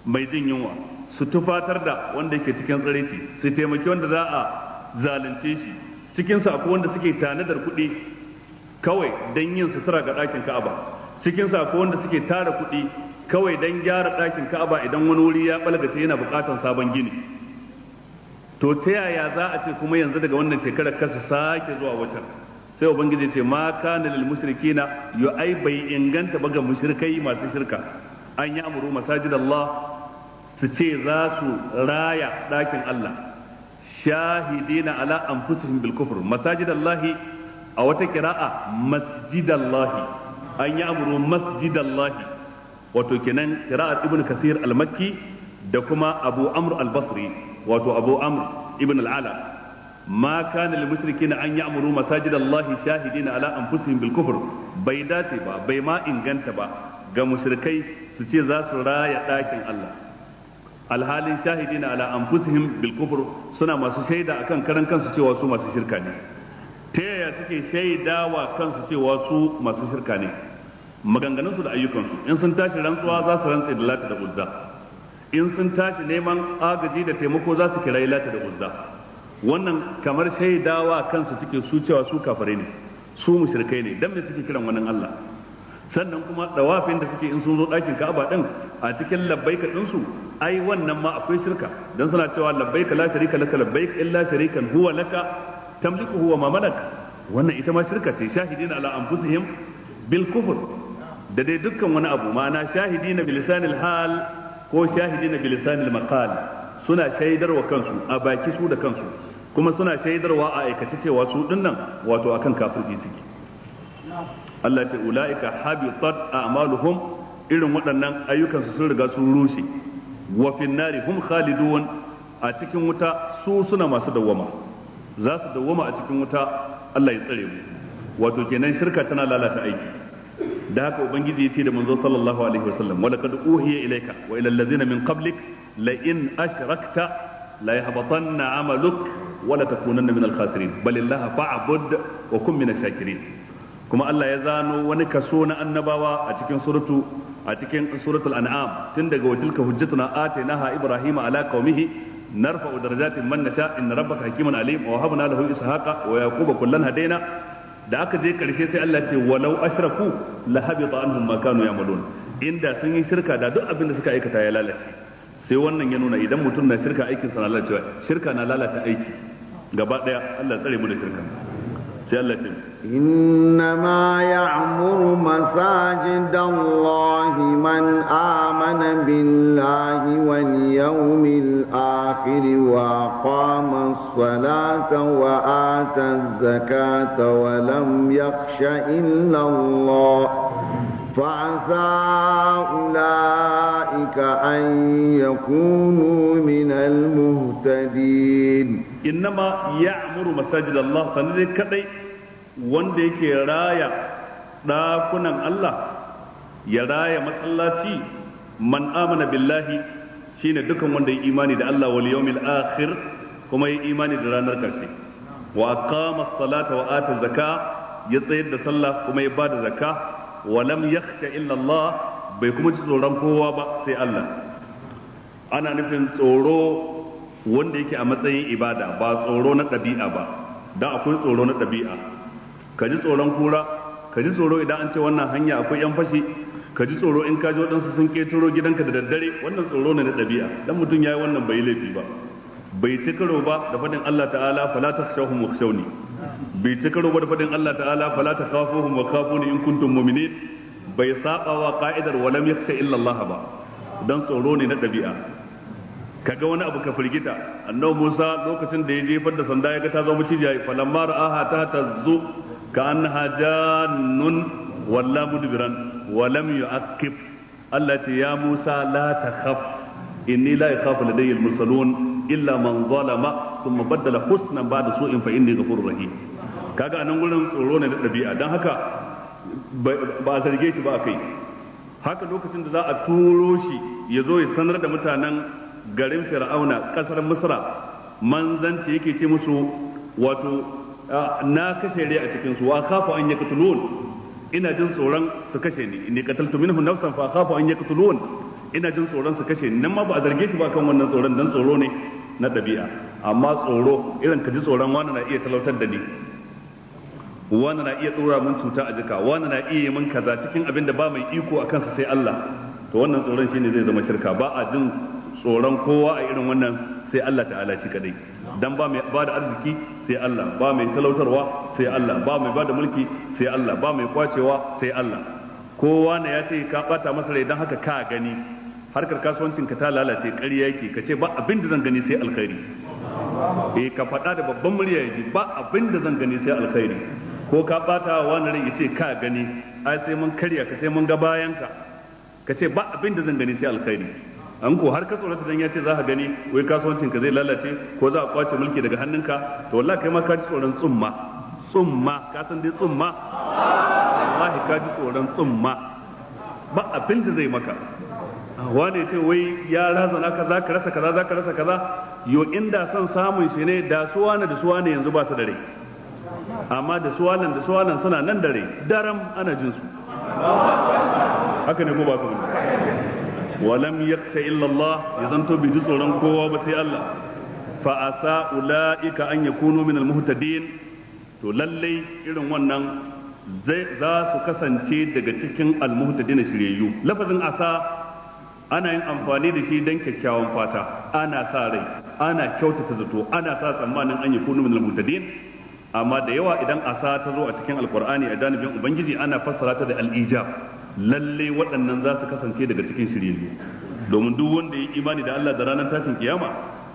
mai jin yunwa, su tufatar da wanda yake cikin tsiraici, su taimaki wanda za a zalunce shi. Cikin su akwai wanda suke tanadar kuɗi kawai don yin sutura ga ɗakin Ka'aba. Cikin su akwai wanda suke tara kuɗi kawai don gyara ɗakin Ka'aba idan wani wuri ya balgace yana buƙatar sabon gini. To ta yaya za a ce kuma yanzu daga wannan shekarar kasa sake zuwa wata? Sai ubangiji ce ma kana lil mushrikina, yu ai bai inganta ba ga mushrikai masu shirka an yi amuru masajid Allah, su ce za su raya ɗakin Allah, shahidina ala anfusihim bil kufr. Masajid Allah a wata kira'a masjid Allah, an yi amuru masjid Allah, wato kenan kira'ar Ibn Kathir al-Makki da kuma Abu Amr al-Basri, wato Abu Amr ibn al-Ala. Ma kana lil mushrikeena an ya'muru masajid Allah shahidina ala anfusihim bil kufr, bai dace ba, bai ma inganta ba ga mushrikai su ce za su raya ɗakin Allah alhalin shahidina ala anfusihim bil kufr, suna masu shaida akan karan kansu cewa su masu shirka ne. Ta yaya suke shaidawa kansu cewa su masu shirka ne? Maganganunsu da ayyukansu. In sun tashi rantsuwa za su rantse da Lata da Uzza, in sun tashi neman agaji da taimako za su kirayi Lata da Uzza. Wannan kamar shaidawa kansu suke su cewa su kafare ne, su mushrikai ne. Dan me suke kiran wannan Allah? Sannan kuma dawafin da suke in sun zo ɗakin Ka'aba din a cikin labbaika din su, ai wannan ma akwai shirka, dan suna cewa labbaika la sharika laka labbaik illa sharikan huwa laka tamliku huwa ma malak. Wannan ita ma shirka ce, shahidina ala anfusihim bil kufr. Da dai dukkan wani abu, ma'ana shahidina bilisanil hal ko shahidina bilisanil maqal, suna shaidarwa kansu a baki su da kansu, kuma suna shaidarwa a aikace cewa su dinnan wato akan kafirci suke. Allah ce ulaika habitat a'maluhum, irin waɗannan ayyukansu sun riga sun rushe. Wa fin nari hum khalidun, a cikin wuta su suna masu dawwama, za su dawwama a cikin wuta. Allah ya tsare mu. Wato kenan shirka tana lalata aiki. Da haka ubangiji ya ce da manzo sallallahu alaihi wasallam, wa laqad uhiya ilayka wa ila allazina min qablik la in ashrakta la yahbatanna 'amaluk wa la takunanna min al-khasirin, bal illaha fa'bud wa kun min ash-shakirin. Kuma Allah ya zano wani kaso na annabawa a cikin suratu a cikin suratul an'am, tun daga wa tilka hujjatuna atainaha ibrahima ala qaumihi narfa'u darajatin man nasha inna rabbaka hakimun alim wa wahabna lahu ishaqa wa yaquba kullan hadaina. Da aka je karshe sai Allah ce walau ashraku la habita anhum ma kanu ya'malun, inda sun yi shirka da duk abin da suka aikata ya lalace. Sai wannan ya nuna idan mutum na shirka aikin sa na lalacewa, shirka na lalata aiki gaba daya. Allah tsare mu da shirka. Sai Allah ce إنما يعمر مساجد الله من آمن بالله واليوم الآخر وأقام الصلاة وآتى الزكاة ولم يخش إلا الله، فعسى أولئك أن يكونوا من المهتدين. إنما يعمر مساجد الله سنة كدي wanda yake raya ɗakunan Allah, ya raya masallaci, man amana billahi shine dukan wanda ya imani da Allah wal yawmil akhir, kuma ya imani da ranar karshe, wa aqama as-salata wa ata zakka, ya tsayar da sallah kuma ya bada zakka, wa lam yakhsha illa Allah, bai kuma ji tsoron kowa ba sai Allah. Ana nufin tsoro wanda yake a matsayin ibada, ba tsoro na ɗabi'a ba, dan akwai tsoro na ɗabi'a. Ka ji tsoron kura, ka ji tsoro idan an ce wannan hanya akwai yan fashi, ka ji tsoro in ka ji waɗansu sun ketaro gidanka da daddare, wannan tsoro ne na ɗabi'a. Dan mutum yayi wannan bai laifi ba, bai ci karo ba da faɗin Allah ta'ala fala takhshawhum wakhshawni, bai ci karo ba da faɗin Allah ta'ala fala takhafuhum wa khafuni in kuntum mu'minin, bai saba wa ka'idar walam yakhsha illa Allah ba, dan tsoro ne na ɗabi'a. Kaga wani abu ka firgita. Annabi Musa lokacin da ya jefar da sanda ya ga ta zama macijiya, falamma ra'aha ta tazzu ka annaha jannun walla mudbiran wa lam yu'aqqib. Allah ce ya Musa la takhaf inni la yakhafu ladayya al-mursalun illa man zalama thumma baddala husnan ba'da su'in fa inni ghafurur rahim. Kaga anan gurin tsoro ne da dabi'a, dan haka ba a zarge shi ba akai. Haka lokacin da za a turo shi ya zo ya sanar da mutanen garin Fir'auna kasar Misra manzanci, yake ce musu wato na kashe rai a cikin su, wa khafu an yaqtulun, ina jin tsoron su kashe ni, inni qataltu minhum nafsan fa khafu an yaqtulun, ina jin tsoron su kashe ni. Nan ma ba a zarge shi ba kan wannan tsoron, dan tsoro ne na ɗabi'a. Amma tsoro irin ka ji tsoron wani na iya talautar da ni, wani na iya tsora mun cuta a jika, wani na iya yi min kaza cikin abin da ba mai iko a kansa sai Allah, to wannan tsoron shine zai zama shirka. Ba a jin tsoron kowa a irin wannan sai Allah ta'ala shi kadai. Dan ba mai ba da arziki sai Allah, ba mai talautarwa sai Allah, ba mai ba da mulki sai Allah, ba mai kwacewa sai Allah. Kowa ne ya ce ka bata masa rai dan haka ka gani harkar kasuwancin ka ta lalace, ƙarya yake, ka ce ba abin da zan gani sai alkhairi. Eh, ka faɗa da babban murya yaji, ba abin da zan gani sai alkhairi. Ko ka bata wa wani rai yace ka gani, ai sai mun karya ka, sai mun ga bayan ka, ka ce ba abin da zan gani sai alkhairi. An ko har ka tsorata dan ya ce za ka gani wai kasuwancin ka zai lalace ko za a kwace mulki daga hannunka, to wallahi kai ma ka ji tsoron tsumma. Tsumma, ka san dai tsumma, wallahi ka ji tsoron tsumma, ba abin da zai maka. Wane ce wai ya razana ka, za ka rasa kaza, za ka rasa kaza, yo inda son samun shi ne da su wane da su wane yanzu ba su da rai, amma da su wane da su wane suna nan da rai daram ana jin su. Haka ne ko ba ka bane? Walam yakhsha illa Allah, ya zanto bai ji tsoron kowa ba sai Allah. Fa asa ulaika an yakunu min al-muhtadin, to lallai irin wannan za su kasance daga cikin al-muhtadin shiryayyu. Lafazin asa ana yin amfani da shi don kyakkyawan fata, ana sa rai, ana kyautata zato, ana sa tsammanin an yakunu min al-muhtadin. Amma da yawa idan asa ta zo a cikin alqur'ani a janibin ubangiji ana fassara ta da al-ijab, lalle waɗannan za su kasance daga cikin shiryayyu. Domin duk wanda ya imani da Allah da ranar tashin kiyama,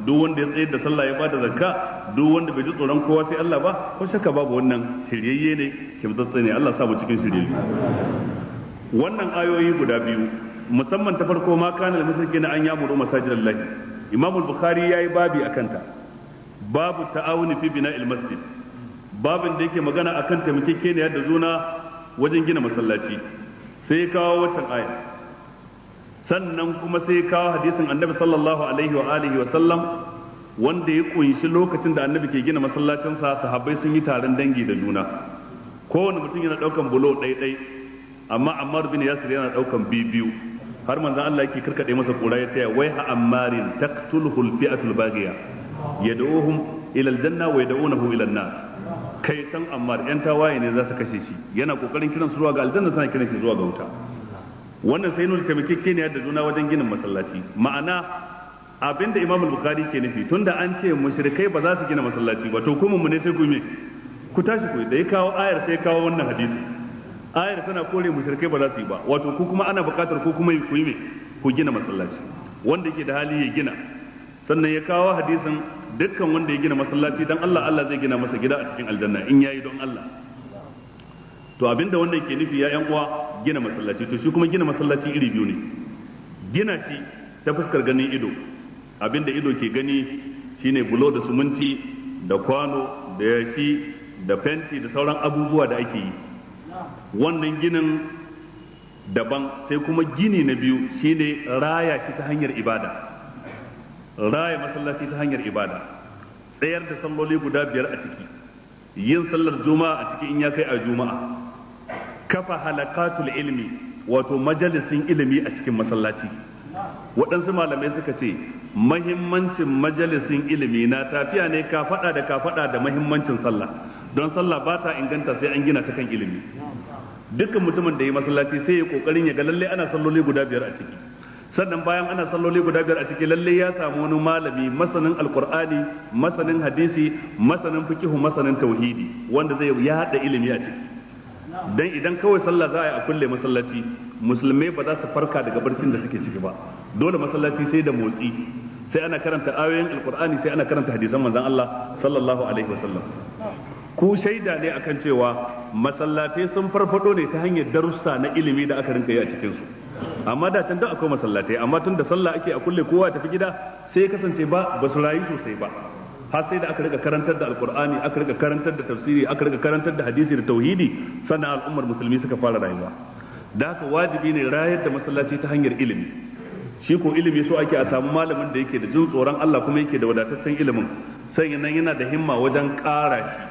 duk wanda ya tsayar da sallah ya bada zakka, duk wanda bai ji tsoron kowa sai Allah ba, ko shakka babu wannan shiryayye ne, kimtsatse ne. Allah sa mu cikin shiryayyu. Wannan ayoyi guda biyu, musamman ta farko, ma kana lil mushrikeena an ya'muru masajidallahi, Imam al-Bukhari yayi babi akan ta, babu ta'awuni fi bina'il masjid, babin da yake magana akan taimakekeniya da juna wajen gina masallaci. Sai ya kawo waccan aya, sannan kuma sai ya kawo hadisin Annabi sallallahu alaihi wa alihi wa sallam wanda ya kunshi lokacin da Annabi ke gina masallacinsa, sahabbai sun yi taron dangi da juna, kowane mutum yana daukan bulo ɗai-ɗai, amma Ammar bin Yasir yana daukan biyu, har manzon Allah yake karkade masa kura ya ce wai ha Ammarin taqtuluhu al-fi'atul baghiya yad'uhum ila al-janna wa yad'unahu ila an-nar. Kai san Ammar yan tawaye ne za su kashe shi, yana kokarin kiran su zuwa ga aljanna, suna kiran shi zuwa ga wuta. Wannan sai nuna taimakekeniya da juna wajen ginin masallaci. Ma'ana abinda Imam al-Bukhari ke nufi, tunda an ce mushrikai ba za su gina masallaci ba, to kuma mu ne sai ku me ku tashi ku. Da ya kawo ayar sai ya kawo wannan hadisi. Ayar tana kore mushrikai ba za su yi ba, wato ku kuma ana buƙatar ku kuma ku yi me ku gina masallaci, wanda yake da hali ya gina. Sannan ya kawo hadisin dukkan wanda ya gina masallaci dan Allah, Allah zai gina masa gida a cikin aljanna in yayi don Allah. To abinda wannan ke nufi ya yan uwa, gina masallaci. To shi kuma gina masallaci iri biyu ne. Gina shi ta fuskar ganin ido, abinda ido ke gani shine bulo da suminti da kwano da yashi da fenti da sauran abubuwa da ake yi, wannan ginin daban. Sai kuma gini na biyu shine raya shi ta hanyar ibada, raya masallaci ta hanyar ibada, tsayar da salloli guda biyar a ciki, yin sallar juma'a a ciki in ya kai a juma'a, kafa halakatul ilmi, wato majalisin ilimi a cikin masallaci. Waɗansu malamai suka ce mahimmancin majalisin ilimi na tafiya ne kafaɗa da kafaɗa da mahimmancin sallah, don sallah ba ta inganta sai an gina ta kan ilimi. Dukkan mutumin da ya masallaci sai ya kokarin ya ga lalle ana salloli guda biyar a ciki, sannan bayan ana salloli guda biyar a ciki lalle ya samu wani malami masanin alkur'ani, masanin hadisi, masanin fikihu, masanin tauhidi, wanda zai yaɗa ilimi a ciki. Dan idan kawai sallah za a yi a kulle masallaci, musulmai ba za su farka daga barcin da suke ciki ba. Dole masallaci sai da motsi, Sai ana karanta ayoyin alkur'ani, sai ana karanta hadisan manzon Allah sallallahu alaihi wasallam. Ku shaida ne akan cewa masallatai sun farfado ne ta hanyar darussa na ilimi da aka rinka yi a cikin su. Amma da can da akwai masallatai, amma tun da sallah ake a kulle kowa tafi gida, sai kasance ba su rayu sosai ba. Har sai da aka rika karantar da alkur'ani, aka rika karantar da tafsiri, aka rika karantar da hadisi da tauhidi, sannan al'ummar musulmi suka fara rayuwa. Da haka wajibi ne rayar da masallaci ta hanyar ilimi. Shi ko ilimi so ake a samu malamin da yake da jin tsoron Allah kuma yake da wadataccen ilimin, sai nan yana da himma wajen ƙara shi.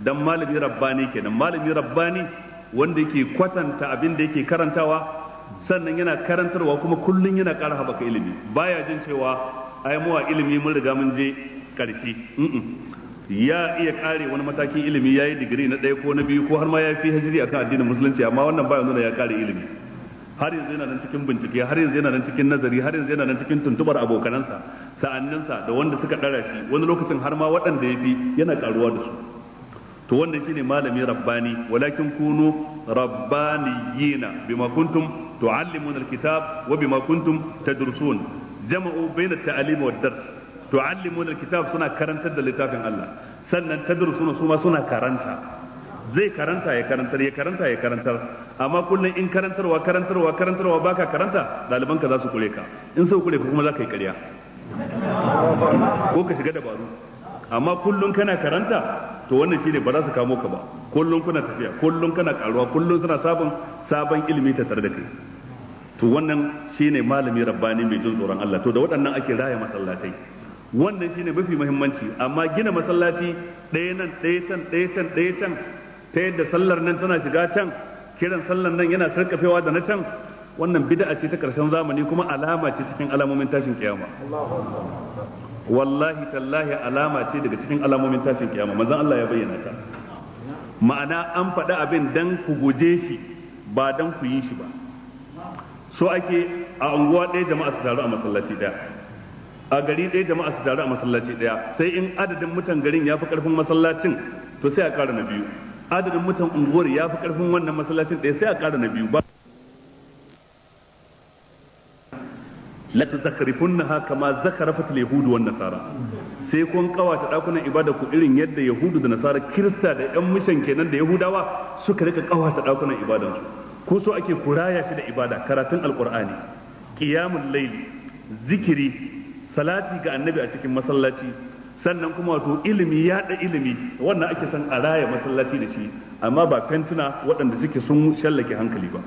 Dan malami rabbani kenan, malami rabbani wanda yake kwatanta abin da yake karantawa, sannan yana karantarwa kuma kullun yana ƙara haɓaka ilimi. Baya jin cewa ai mu a ilimi mun riga mun je ƙarshe. Ya iya ƙare wani matakin ilimi, ya yi digiri na ɗaya ko na biyu ko har ma ya fi hajiri akan addinin musulunci, amma wannan baya nuna ya ƙare ilimi. Har yanzu yana nan cikin bincike, har yanzu yana nan cikin nazari, har yanzu yana nan cikin tuntubar abokanansa, sa'anninsa da wanda suka ɗara shi, wani lokacin har ma waɗanda ya fi yana ƙaruwa da su. To wannan shine malami rabbani. Walakin kunu rabbaniyina bima kuntum tuallimuna alkitab wa bima kuntum tadrusun. Jama'u bayna at-ta'lim wa ad-dars. Tuallimuna alkitab suna karantar da littafin Allah, sannan tadrusuna su ma suna karanta. Zai karanta ya karantar, ya karanta ya karantar. Amma kullum in karantarwa karantarwa karantarwa baka karanta, ɗalibanka za su kure ka. In su kure ka kuma za ka yi ƙarya ko ka shiga dabaru. Amma kullum kana karanta, to wannan shine ba za su kamo ka ba. Kullum kuna tafiya, kullum kana karuwa, kullum suna sabon sabon ilimi ta tare da kai. To wannan shine malami rabbani mai jin tsoron Allah. To da waɗannan ake raya masallatai. Wannan shine mafi muhimmanci. Amma gina masallaci ɗaya nan, ɗaya can, ɗaya can, ɗaya can, ta yadda sallar nan tana shiga can, kiran sallar nan yana sarkafewa da na can, wannan bid'a ce ta ƙarshen zamani kuma alama ce cikin alamomin tashin kiyama. Wallahi tallahi alama ce daga cikin alamomin tashin kiyama. Manzon Allah ya bayyana ta. Ma'ana an faɗi abin dan ku guje shi ba dan ku yi shi ba. So ake a unguwa ɗaya jama'a su taru a masallaci ɗaya, a gari ɗaya jama'a su taru a masallaci ɗaya. Sai in adadin mutan garin ya fi ƙarfin masallacin, to sai a ƙara na biyu. Adadin mutan unguwar ya fi ƙarfin wannan masallacin ɗaya, sai a ƙara na biyu. Ba la tuzakhrifunnaha kama zakharafat al-yahud wan nasara. Sai kun kawata dakunan ibada ku irin yadda yahudu da nasara, kirista da yan mishan kenan da yahudawa suka rika kawata dakunan ibadan su. Ko so ake kuraya shi da ibada, karatun alqur'ani, qiyamul layli, zikiri, salati ga annabi a cikin masallaci, sannan kuma wato ilimi, yaɗa ilimi. Wannan ake son a raya masallaci da shi, amma ba fentuna waɗanda suke sun shallake hankali ba.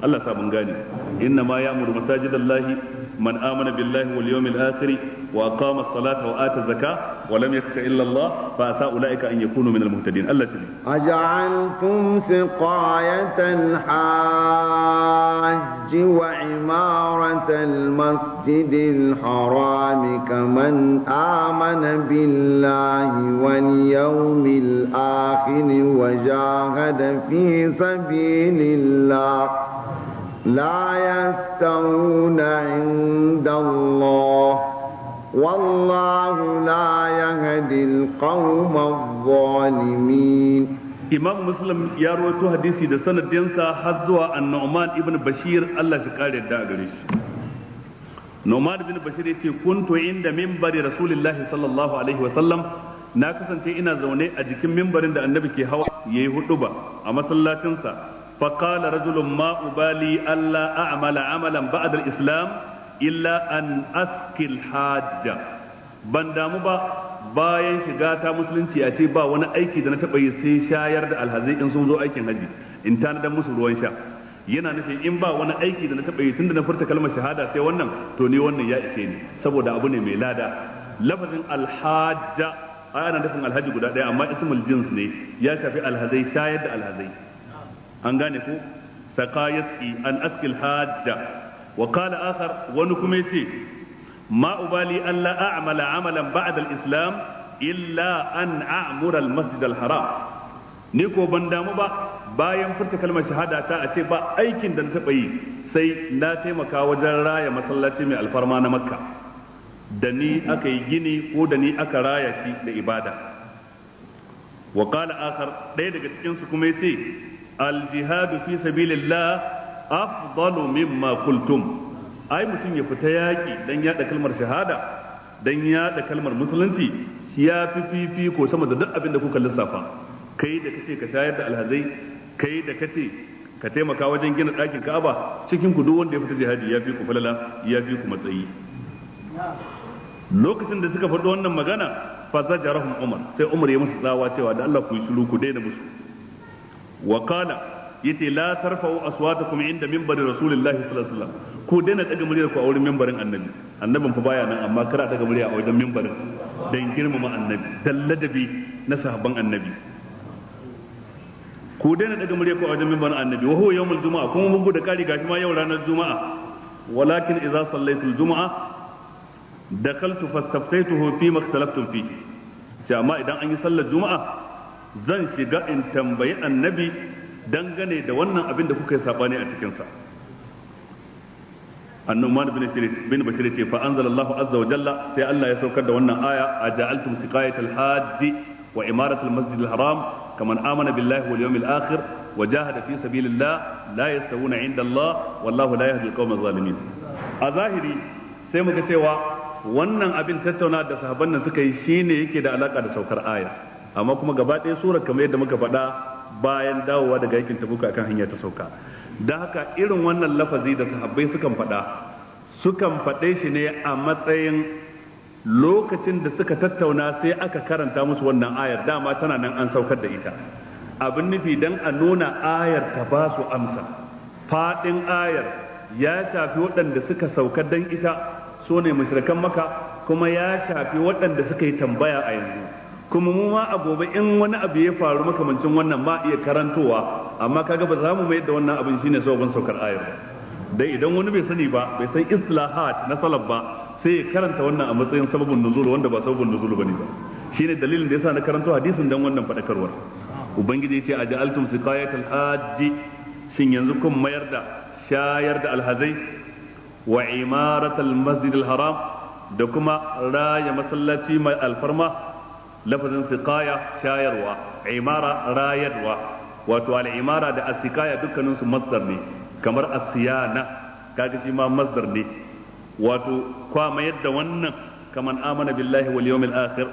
Allah sa mun gane. Inna ma ya'muru masajidallahi man amana billahi wal yawmil akhir wa aqama as-salata wa ata az-zakata wa lam yakhsha illa Allah fa asa ulaika an yakunu min al-muhtadin. Allah ce aj'altum siqayatal hajj wa imaratal masjidil harami kaman amana billahi wal yawmil akhir wa jahada fi sabilillah لا يستوون عند الله والله لا يهدي القوم الظالمين. Imam Muslim ya rawaito hadisi da sanadinsa har zuwa An-Nu'man ibn Bashir, Allah shi kare da gare shi. Nu'man ibn Bashir yace kuntu inda minbari Rasulillahi sallallahu alaihi wa sallam, na kasance ina zaune a jikin mimbarin da Annabi ke hawa yayi huduba a masallacinsa. فقال رجل ما أبالي ألا أعمل عملا بعد الإسلام إلا أن أسقي الحاجة. Ban damu ba bayan shiga ta musulunci a ce ba wani aiki da na taɓa yi sai shayar da alhazai in sun zo aikin haji, in tanadar musu ruwan sha. Yana nufin in ba wani aiki da na taɓa yi tunda na furta kalmar shahada sai wannan, to ni wannan ya ishe ni saboda abu ne mai lada. Lafazin alhajja ana nufin alhaji guda ɗaya, amma ismul jins ne, ya shafi alhazai, shayar da alhazai. An gane ko? Saqa yasqi an asqil hajja. Wa qala akhar, wani kuma yace ma ubali an la a'mala amalan ba'da al-islam illa an a'mura al-masjid al-haram. Ni ko ban damu ba bayan furta kalmar shahada ta a ce ba aikin da na taɓa yi sai na taimaka wajen raya masallaci mai alfarma na Makka, da ni aka yi gini ko da ni aka raya shi da ibada. Wa qala akhar, ɗaya daga cikin su kuma yace aljihadu fi sabilillah afdalu mimma qultum. Ai mutum ya fita yaki dan yada kalmar shahada dan yaɗa kalmar musulunci ya fi fifiko sama da duk abin da kuka lissafa. Kai da kace ka shayar da alhazai, kai da kace ka taimaka wajen gina ɗakin Ka'aba, cikin ku duk wanda ya fita jihadi ya fi ku falala, ya fi ku matsayi. Lokacin da suka faɗi wannan magana, fa zajarahum Umar, sai Umar ya musu tsawa cewa da Allah ku yi shiru, ku daina musu. Wa qala, yace la tarfa'u aswatakum inda minbari rasulillahi sallallahu alaihi wasallam, ku daina daga muryar ku a wurin minbarin annabi. Annabin fa baya nan, amma kar a daga murya a wajen minbarin dan girmama annabi, dan ladabi na sahabban annabi. Ku daina daga murya ku a wajen minbarin annabi. Wa huwa yawmul juma'a, kuma bugu da kari gashi ma yau ranar juma'a. Walakin idza sallaitul juma'a dakaltu fastaftaituhu fi ma ikhtalaftum fihi. Ce amma idan an yi sallar juma'a zan shiga in tambayi annabi dangane da wannan abin da kuka yi sabani a cikin sa. Annuman bin Bashir ce fa anzalallahu azza wa jalla, sai Allah ya saukar da wannan aya, aja'altum siqayatal hajji wa imaratal masjidil haram kaman amana billahi wal yawmil akhir wa jahada fi sabilillah la yastawuna inda Allah wallahu la yahdi al-qawma zalimin. A zahiri sai muka cewa wannan abin tattauna da sahabban nan suka yi shine yake da alaka da saukar aya, amma kuma gaba ɗaya surar kamar yadda muka faɗa bayan dawowa daga yakin Tabuka akan hanya ta sauka. Don haka irin wannan lafazi da sahabbai sukan faɗa, sukan faɗe shi ne a matsayin lokacin da suka tattauna sai aka karanta musu wannan ayar, dama tana nan an saukar da ita. Abin nufi dan a nuna ayar ta ba su amsa. Faɗin ayar ya shafi waɗanda suka sauka dan ita, su ne mushrikan Maka, kuma ya shafi waɗanda suka yi tambaya a yanzu. Kuma mu ma a gobe in wani abu ya faru makamancin wannan ma iya karantowa, amma kaga ba za mu mayar da wannan abin shine sababin saukar ayar ba. Dai idan wani bai sani ba, bai san istilahat na salaf ba, sai ya karanta wannan a matsayin sababin nuzul wanda ba sababin nuzul bane ba. Shine dalilin da yasa na karanto hadisin dan wannan fadakarwar. Ubangiji ya ce aja'altum siqayatal hajji, shin yanzu kun mayar da shayar da alhazai wa imaratal masjidil haram da kuma raya masallaci mai alfarma. Lafazin siqaya shayarwa, imara rayarwa, wato al-imara da as-siqaya dukkanin su masdar ne, kamar as-siyana kaga shi ma masdar ne. Wato kwa mayar da wannan kaman amana billahi wal yawmil akhir,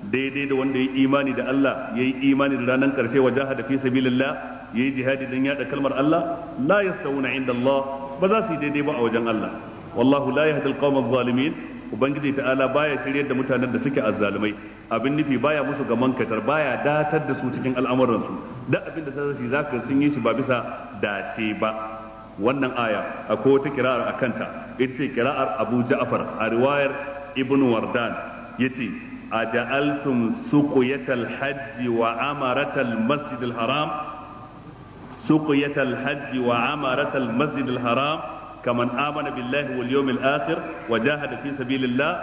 daidai da wanda yayi imani da Allah, yayi imani da ranar karshe, wa jahada fi sabilillah, yayi jihadi dan yada kalmar Allah, la yastawuna inda Allah, ba za su yi daidai ba a wajen Allah. Wallahu la yahdi al-qawma adh-dhalimin, ubangiji ta'ala baya shiryar da mutanen da suke azzalumai. Abin nufi baya musu gaman katar, baya datar da su cikin al'amuransu. Da abin da sai zaka sun yi shi ba bisa dace ba. Wannan aya akwai wata kira'ar a kanta, ita ce kira'ar Abu Ja'far a riwayar Ibn Wardan, yace aja'altum suqiyatal hajji wa amaratal masjidil haram, suqiyatal hajji wa amaratal masjidil haram kaman amana billahi wal yawmil akhir wa jahada fi sabilillah.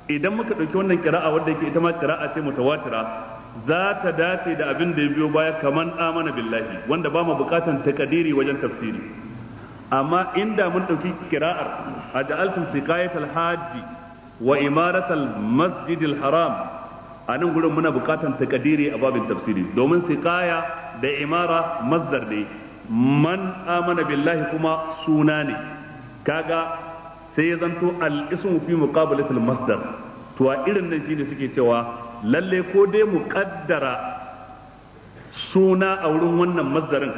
Idan muka dauki wannan kira'a wadda yake ita ma kira'a ce mutawatira, za ta dace da abin da ya biyo baya kaman amana billahi, wanda ba mu bukatan takadiri wajen tafsiri. Amma inda mun dauki kira'ar aja'altum siqayatal hajji wa imaratal masjidil haram, a nan gurin muna bukatan takadiri a babin tafsiri, domin siqaya da imara masdar ne, man amana billahi kuma suna ne, kaga sai ya zanto al-ismu fi muqabalatil masdar. To a irin nan shine suke cewa lalle ko dai mu kaddara suna a wurin wannan masdarin,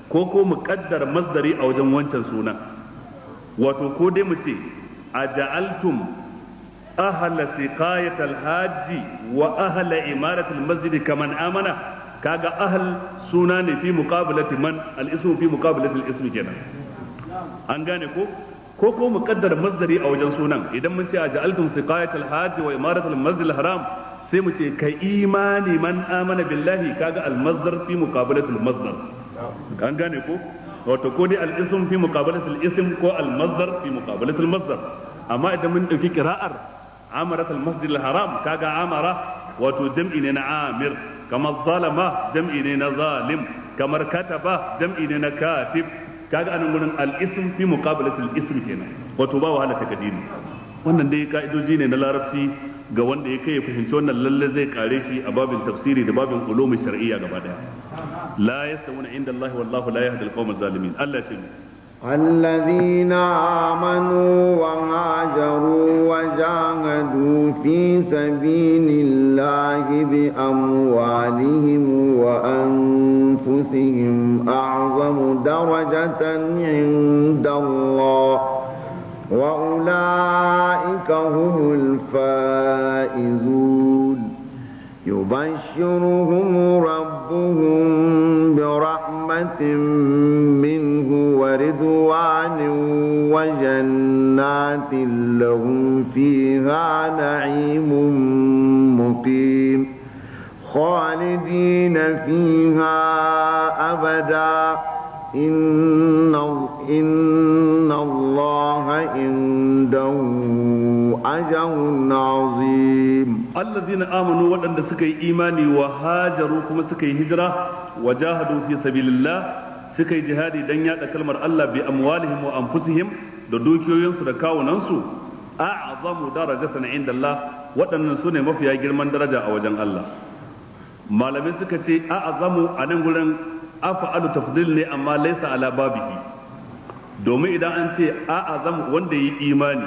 ko mu kaddara masdari a wajen wancan suna. Wato ko dai mu ce aja'altum ahla siqayatil hajji wa ahla imaratil masjid kaman amana, kaga ahl suna ne fi muqabalati man, al-ismu fi muqabalati al-ismi kenan. An gane ko ko mu kaddara masdari a wajen sunan. Idan mun ce aja'altum siqayatal hajji wa imaratal masjidil haram, sai mu ce ka imani man amana billahi, kaga al-masdar fi muqabalati al-masdar. An gane ko? Wato ko dai al-ism fi muqabalati al-ism ko al-masdar fi muqabalati al-masdar. Amma idan mun dauki qira'ar amarat al-masjid al-haram, kaga amara wato jam'i ne na amir, kamar zalama jam'i ne na zalim, kamar kataba jam'i ne na katib, kaga anan gurin al-ism fi muqabalati al-ism kenan, wato ba wahala takdiri. Wannan dai ka'idoji ne na larabci ga wanda ya kai ya fahimci wannan lalle zai kare shi a babin tafsiri da babin ulumi shar'iyya gaba daya. La yastawuna inda Allah wallahu la yahdi al-qawma adh-dhalimin. Allah ce الذين آمنوا وهاجروا وجاهدوا في سبيل الله بأموالهم وأنفسهم أعظم درجة عند الله وأولئك هم الفائزون. يبشرهم ربهم برحمة منه ورضوان وجنات لهم فيها نعيم مقيم خالدين فيها أبدا إن الله عنده أجر عظيم. الذين آمنوا وأن سكي إيماني وهاجروا كما سكي هجرة وجاهدوا في سبيل الله سكي جهادي دنيا كلمة الله بأموالهم وأنفسهم دوكيوين سدكاو ننسو أعظم درجة عند الله وأن سنة مفيا جرمان درجة أو جن الله. ما لم سكتي أعظم أن نقول afa'alu tafdil ne amma laysa ala babihi, domin idan an ce a'azam wanda yi imani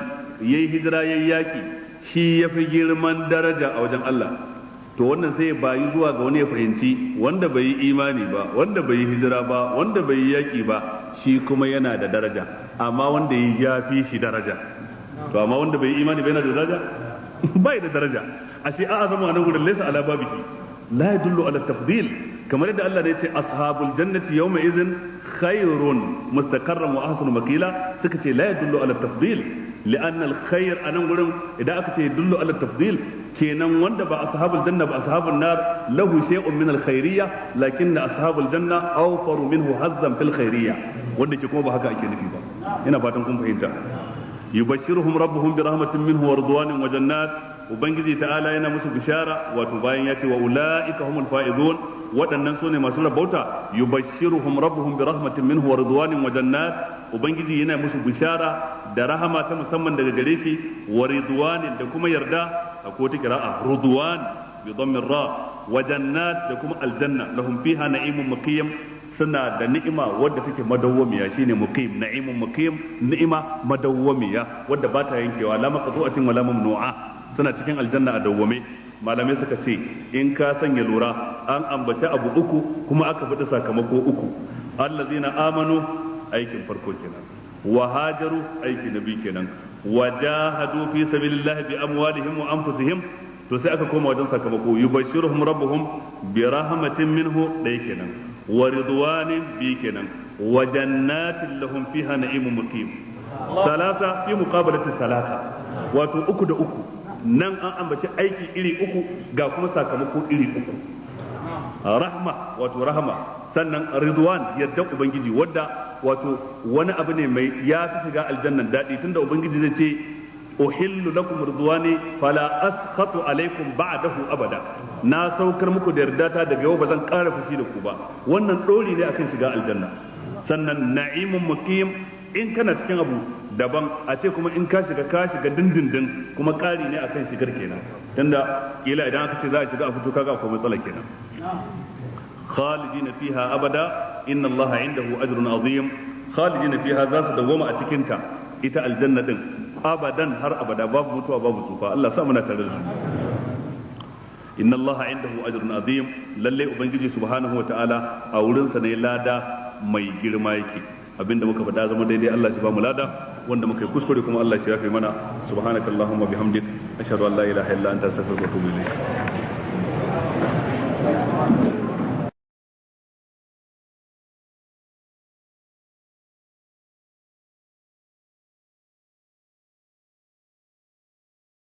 yayi hijira yayi yaki shi yafi girman daraja a wajen Allah, to wannan sai ya bayi zuwa ga wani ya fahimci wanda bai yi imani ba, wanda bai yi hijira ba, wanda bai yi yaki ba, shi kuma yana da daraja, amma wanda yi ya fi shi daraja. To amma wanda bai yi imani ba yana da daraja? Bai da daraja. Ashe a'azamu anan gurin laysa ala babihi, la yadullu ala tafdil. Kamar yadda Allah ya ce ashabul jannati yawma idhin khairun mustaqarran wa ahsanu maqila, suka ce la yadullu ala tafdil li'anna al-khair anan gurin idan aka ce yadullu ala tafdil kenan wanda ba ashabul janna ba ashabun nar lahu shay'un min al-khairiyya lakinna ashabul janna awfaru minhu hazzan fil khairiyya, wanda ke kuma ba haka ake nufi ba. Ina fatan kun fahimta. Yubashshiruhum rabbuhum bi rahmatin minhu wa ridwanin wa jannat. Ubangiji ta'ala yana musu bishara, wato bayan ya ce wa ulaika humul faizun, waɗannan su ne masu rabauta. Yubashshiruhum rabbuhum bi rahmatin minhu wa ridwanin wa jannat. Ubangiji yana musu bishara da rahama ta musamman daga gare shi, wa ridwanin da kuma yarda, akwai wata qira'a ridwan bi dhammir ra, wa jannat da kuma aljanna, lahum fiha na'imun muqim, suna da ni'ima wadda take madawwamiya, shine muqim, na'imun muqim, ni'ima madawwamiya wadda ba ta yankewa, la maqtu'atin wala mamnu'a, suna cikin aljanna a dawwame. Malamai suka ce in ka sanya lura an ambaci abu uku kuma aka faɗi sakamako uku. Allazina amanu aikin farko kenan, wa hajaru aiki na biyu kenan, wa jahadu fi sabilillahi bi amwalihim wa anfusihim, to sai aka koma wajen sakamako yubashiruhum rabbuhum bi rahmatin minhu ɗaya kenan, wa ridwanin bi kenan, wa jannatin lahum fiha na'imun muqim. Salasa fi muqabalati salasa, wato uku da uku. Nan an ambaci aiki iri uku ga kuma sakamako iri uku. Rahma wato rahama, sannan ridwan yadda ubangiji wadda wato wani abu ne mai ya fi shiga aljannan daɗi, tunda ubangiji zai ce uhillu lakum ridwani fala askhatu alaikum ba'dahu abada, na saukar muku da yarda ta daga yau ba zan ƙara fushi da ku ba. Wannan ɗori ne akan shiga aljanna. Sannan na'imun muqim, in kana cikin abu daban a ce kuma in ka shiga ka shiga dindindin, kuma ƙari ne akan shigar kenan, tunda kila idan aka ce za a shiga a fito kaga akwai matsala kenan. Khalidina fiha abada inna Allaha indahu ajrun azim. Khalidina fiha za su dawwama a cikin ta ita aljanna din abadan, har abada, babu mutuwa babu tsufa. Allah sa muna tare da su. Inna Allaha indahu ajrun azim, lalle ubangiji subhanahu wa ta'ala a wurinsa ne lada mai girma yake. Abinda muka faɗa zama daidai, Allah shi ba mu lada, wanda muka yi kuskure kuma Allah shi yafe mana. Subhanakallahumma bihamdik, ashhadu an la ilaha illa anta, astaghfiruka wa atubu ilayk.